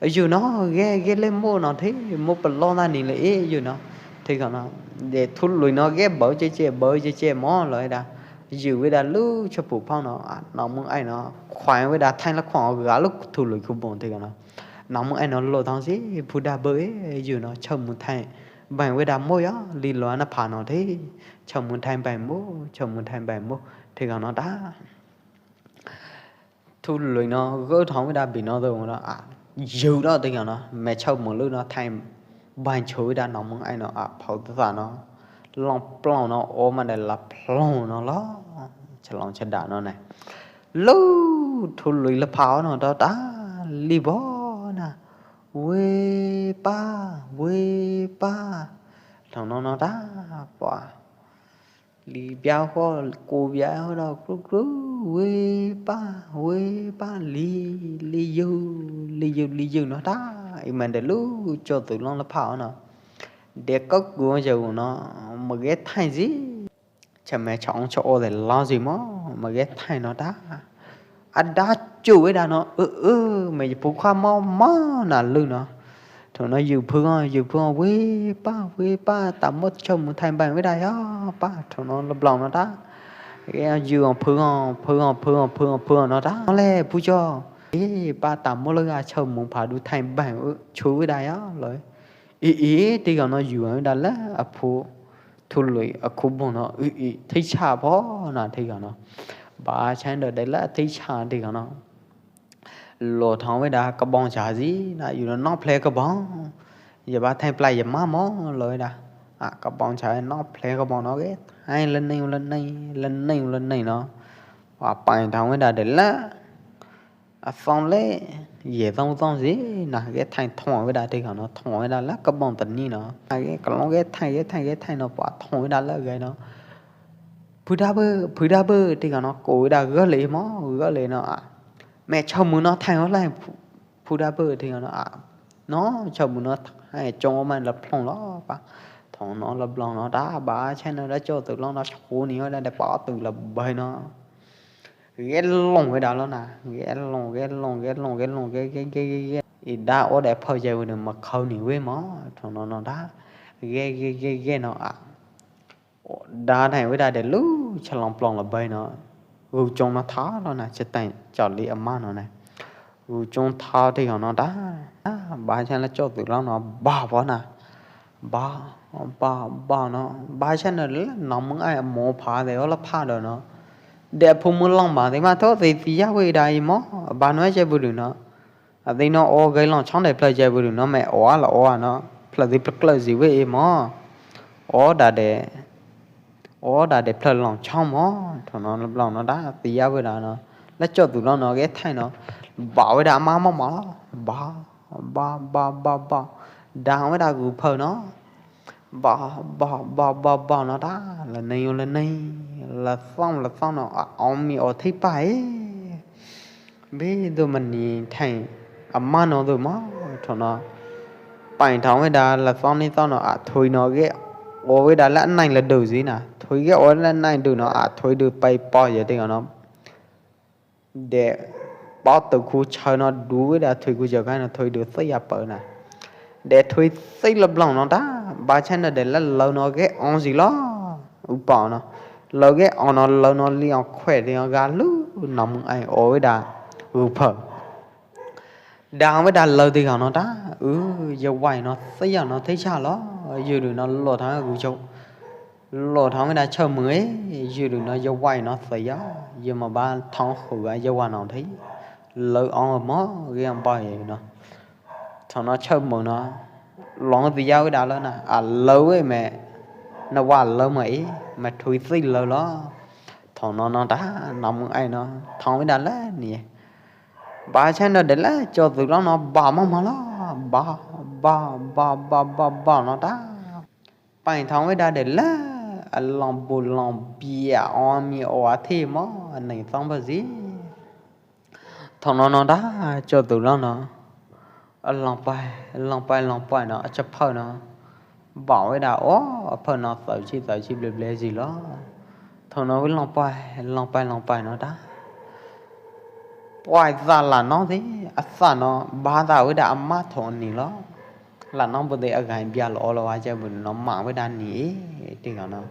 Yu no, ge, ge le mo no thi, mo pa lo na ni le e, yu no. Thi ka no, de thu lui no, ge bơ che che, bơ che che mo lo da. Yu we da lu, cha pu phong no, a, nong mung ai no, khuai we da thai la khuang ga lu thu lui khu bông thi ka no. Nong mung ai no lo thong si, phu da bơ e, yu no, chau mung thai, bai we da mo ya, li lo na pha no thi, chau mung thai bai mo, chau mung thai bai mo, thi ka no da. Thu lui no, gơ thong we da bi no dơ no, a, yu đó, ti no, me chau mung lu no, thai bai chu we da nong mung ai no, a, phau ta no, long plong no, o ma de la plong no lo, cha long cha da no ne. Lu, thu lui la phao no, da, da, li bo. Wei pa, wei pa. Thaum no no ta, pa. Li biau ho, ku biau ho do, kru kru, wei pa, wei pa, li, li yu, li yu, li yu no ta. I man de lu, cho tu long la pha no. De kok gu ja gu no, ma ge thai ji. Cha me cha ong cha o de lao ji mo, ma ge thai no ta. A da chu wei da no, ơ, ơ, me ji pu kha mo, mo na lu no. Thaum no yu phu o, yu phu o, wei pa, wei pa, ta mo cho mu thai bang wei da yo, pa, thaum no la blong no ta. Ge yu o phu o, phu o, phu o, phu o, phu o no ta. No le, pu cho. E, pa, ta mo le a cho mu pha du thai bang, ơ, chu wei da yo, lo. I, i, ti ka no yu wei da le, a phu. Thu lui a khu bong no, ư, ư, thí cha pho na thí ka no. Ba chai ndo de la thí cha thí ka no. Lo thong wei da ka bong cha ji na, yu no nok phle ka bong. Ya ba thai plai ya ma mo lo wei da. A, ka bong cha nok phle ka bong no ke. Hai la nei, la nei, la nei, la nei no. Wa pai thong wei da de la. A, phong le, ye phong phong ji, na, ge thai thong wei da thí ka no, thong wei da la ka bong ta ni no. A, ge ka long ge thai, ge thai, ge thai no, pa thong wei da la ge no. Phu da bơ, phu da bơ, thí ka no, ko wei da ge le mo, ge le no, a. Me cho mu no thai ho lai, phu, phu da bơ, thí ka no, a. No, cho mu no thai, chong man la plong lo, pa. Thong no la blong no, da, ba, chai no, da cho tu long no, cho ni, da, da, pa tu la bai no. Ge long wei da lo na, ge long, ge long, ge long, ge long, ge, ge, ge, ge, ge. I da o de phau jai wei no ma khau ni wei mo, thong no no da. Ge, ge, ge, ge no a. O, da nai wei da de lu, cha long plong la bai no. Gu chong no tha lo na, cha tai, cha li a ma no na. Gu chong tha thí ka no da. A, ba cha la cho tu long no, ba bo na. Ba, ba, ba no. Ba cha no le, no mung ai mo pha de o la pha do no. De phu mu long ma de ma tho de ti ya wei da i mo. Ba no che bu du no. A de no o gai long chong de pla che bu du no me o a la o a no. Pla de pla kla ji wei i mo. O da de. O da de pla long chong mo. Thong no long no da ti ya wei da no. La cho tu long no ge thai no. Ba wei da ma ma ma. Ba. Ba, ba, ba, ba. Dang wei da gu phau no. Ba, ba, ba, ba, ba no da. La nei, la nei. La phong, la phong no. A, ong mi o thí pa e. Be du ma ni thai. A ma no du mo. Thong no. Pai thong wei da la phong ni phong no. A thui no ge. O wei da la nai la du ji na. Thui ge o la nai du no. A thui du pai po ye thí ka no. De, pau tu khu chau no du wei da thui khu chau kai no thui du sai ya pau na. De thui sai la blong no da, ba chai no de la lau no ge ong ji lo. U pau no. Lau ge ong no, lau no li ong khue de ong ga lu, no mung ai o wei da. U pau. Dang wei da lau ti ka no da. U, ya wai no, sai ya no, thai cha lo. Yu du no lo thang gu chau. Lo thong wei da chau mui, yu du no ya wai no sai ya, yu ma ba thong khu ga ya wa no thai. Lau ong mo, ge ong ba ye no. Thong no chau mui no, long ti ya wei da lo na, a lau wei me, na wa lau ma i, ma thui sai lau lo. Thong no no da, no mung ai no, thong wei da la ni. Ba chai no de la, cho tu long no, ba ma ma lo, ba, ba, ba, ba, ba no da. Pai thong wei da de la, a long bu long bia o mi o a thi mo, a nei thong ba ji. Thong no no da, cho tu long no. A long pai, long pai, long pai no, a cha phau no. Ba wei da o, a phau no thau chi, thau chi ble ble ji lo. Thong no wei long pai, long pai, long pai no da. Pai za la no de, a za no, ba za wei da a ma thong ni lo. La no bu de a gai bia lo lo wa ja bu no ma wei da ni e, ti ka no.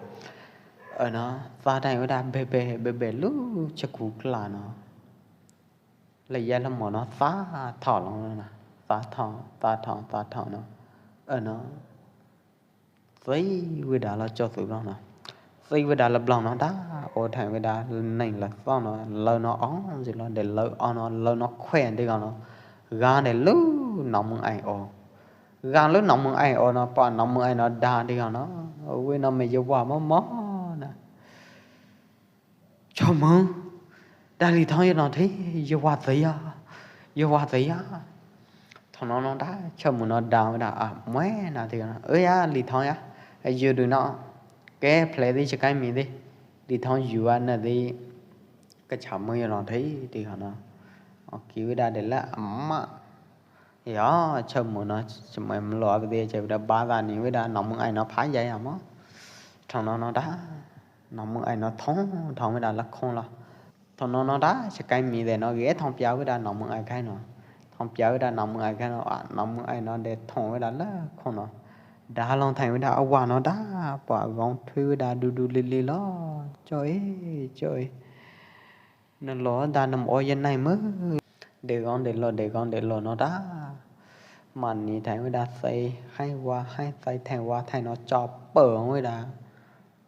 Ơ no, za dai wei da be be, be be lu cha ku kla no. La ya la mo no, za tho lo na. Za tho, za tho, za tho no. Ơ no. Zai wei da la cho su lo no. Zai wei da la blong no da, o thai wei da la neng la so no, lau no ong ji lo, de lau ong no, lau no khue de ka no. Ga de lu no mung ai o. Ga lu no mung ai o no, pa no mung ai no da de ka no. Wei no me ye wa mo mo na. Cho mung, da li thong ye no the, ye wa zai ya, ye wa zai ya. Thaum no no ta, chao mu no dau ta, a, muai na ti no. Ơ ya, li thong ya. Yu du no. Ke phle ti chakai mi ti. Li thong yu a na ti. Ka cha mu yo no thei ti no. O ki wi da de la ma. Ya, chao mu no, chao mu lo a ti chao da ba da ni wi da no mu ai no pha ya ya mo. Thaum no no ta. No mu ai no thong, thong wi da la khong lo. Thaum no no ta, chakai mi de no, ge thong pia wi da no mu ai khai no. Thong pia wi da no mu ai khai no, a, no mu ai no de thong wi da la khong no. Da long thai wi da a wa no da, pa gong thui wi da du du li li lo. Choi, choi. No lo da no o ye nai mu. De gong de lo, de gong de lo no da. Man ni thai wi da sai, hai wa, hai sai thai wa, thai no cho pa wi da.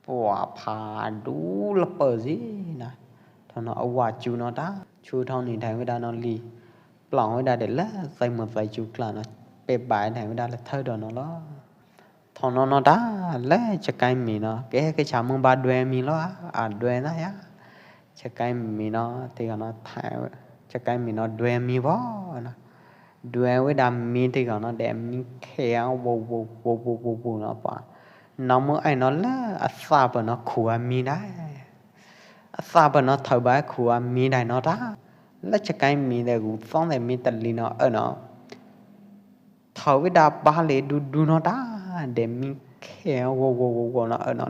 Pua pha du la pơ zi na. Thaum no a wa chu no ta. Chu thong ni thai wi da no li. Plong wi da de la, sai mo sai chu kla no. Pe bai thai wi da la thơ do no lo. Thaum no no ta, le chakai mi no. Ke ke cha mu ba due mi lo a, a due na ya. Chakai mi no, ti no thai, chakai mi no due mi bo na. Due wi da mi ti no de mi khe wo wo wo wo wo wo no pa. No mu ai no la a sa pa no khu a mi dai. A sa pa no thau ba khu a mi dai no ta. La chakai mi de gu song de mi ta li no ơ no. Thau wi da ba le du du no ta. De mi khe wo wo wo wo no ơ no.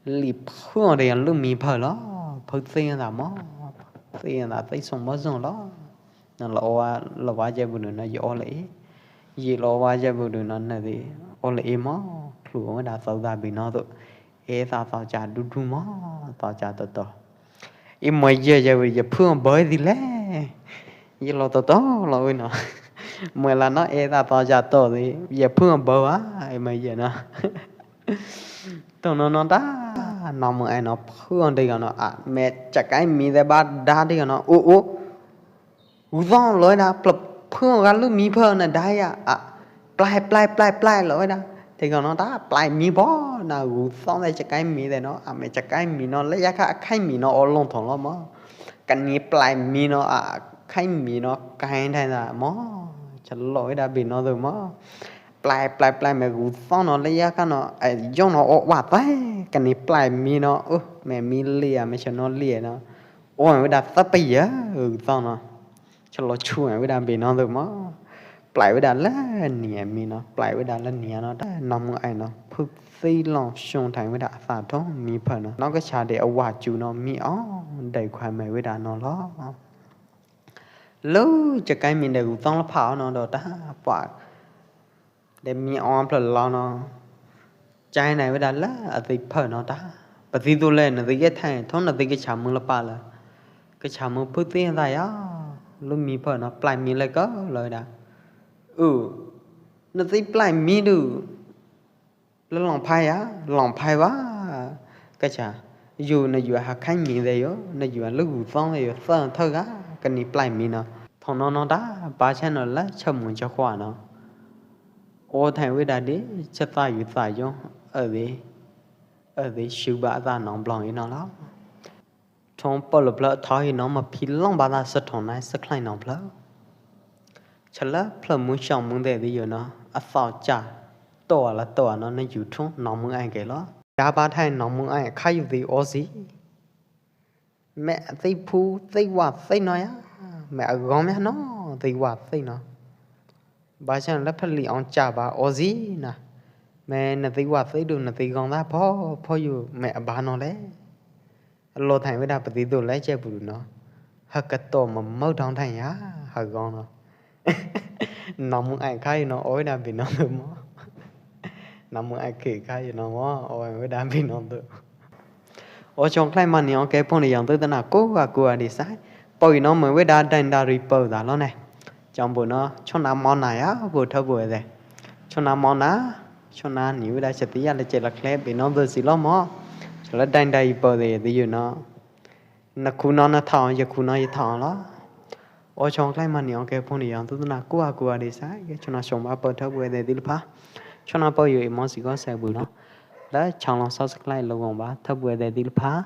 Li phư̆ de yang lu mi phơ lo. Phư̆ tsi yang da mo. Tsi yang da tsi song mo song lo. Na lo wa, lo wa je bu nu na yo le. Yi lo wa je bu nu na na di. O le mo. Khlu wa da sau da bi no tu. E ta tao cha du du mo. Tao cha to to. I mo ye je bu ye phư̆ bơi di le. Yi lo to to lo wi no. Mo la no e ta tao cha to di. Ye phư̆ bơi wa. I mo ye no. Thaum no no ta, no mơ̆ng ai no phư̆ đei kơ no a, mẹ chả cái mì de ba đa đei kơ no, u u. U dong loi đa, plăp phư̆ gah lưh mì phơ na đa ya, a, plai, plai, plai, plai loi đa. Đei kơ no ta, plai mì bơ, na u dong đei chả cái mì de no, a, mẹ chả cái mì no, lei ya kha khai mì no o lông thong lo mơ. Kani plai mì no, a, khai mì no, khai đei na mơ. Chả loi đa bi no tu mơ. Plai, plai, plai, mẹ gu song no le ya ka no, ai, yong no o wa tai, kani plai mì no, ơ, mẹ mì lia, mẹ chơ no lia no. O, mẹ wei đa sap pe ya, gu song no. Chơ lo chu, mẹ wei đa bi no tu mơ. Plai wei đa la nia mì no, plai wei đa la nia no, đa no mơ̆ng ai no. Phưk si long song thai wei đa sa thong mì phơ no. No ka cha de a wa chu no mì o, đei khoai mẹ wei đa no lo. Lu chả cái mì đa gu song lo phao no đo ta, pua. Đe mì om plơ lo no. Chai nai wei đa la, a ti phơ no ta. Pa ti tu le, na ti ke thai, thong na ti ke cha mơ̆ng la pa la. Ke cha mơ̆ng phưk ti ta ya. Lu mì phơ no, plai mì le ko, loi đa. Ư. Na ti plai mì du. La long phai ya, long phai wa. Ke cha. Yu na yu ha khai mì de yo, na yu lu gu song de yo, sa thơ ga, kani plai mì no. Thong no no ta, pa cha no la, cha mơ̆ng cha khoa no. O thai wei đa de, cha ta yu ta yo, a de, a de, shu ba ta nong blong i no la. Thong pơ lo plơ thoi no ma phi long ba ta sa thong nai sa khlai no plơ. Cha la plơ mơ̆ng chong mơ̆ng de de yo no, a sao cha, to la to no na yu thong no mơ̆ng ai ke lo. Đa ba thai no mơ̆ng ai khai yu de o si. Mẹ ti phu, ti wa, ti no ya. Mẹ a gong mẹ no, ti wa, ti no. Ba chan la phali ong cha ba o si na. Mẹ na ti wa, ti du, na ti gong ta pho, pho yu, mẹ a ba no le. Lo thai wei đa pa ti tu le che bu no. Ha ka to ma mau thong thai ya, ha gong no. No mơ̆ng ai khai no, oi đa bi no tu mơ. No mơ̆ng ai khi khai no mơ, oi wei đa bi no tu. O chong khlai man ni, ok, phong ni yang tu ta na ku a ku a di sai. Poi no mă wei đa đai đa ri pơ da lo ne. Chong bu no, chong na mo na ya, bu thơ bu de. Chong na mo na, chong na ni wei đa cha ti ya le che la khle, bi no bu si lo mơ. Cha la đai đa ri pơ de, de yu no. Na khu no na thao, ya khu no ya thao lo. O chong khlai man ni, ok, phong ni yang tu na ku a ku a di sai, ya chong na chong ba pơ thơ bu de di lu pha. Chong na pơ yu i mo si ko sai bu no. La chong long subscribe lo gong ba, thơ bu de di lu pha.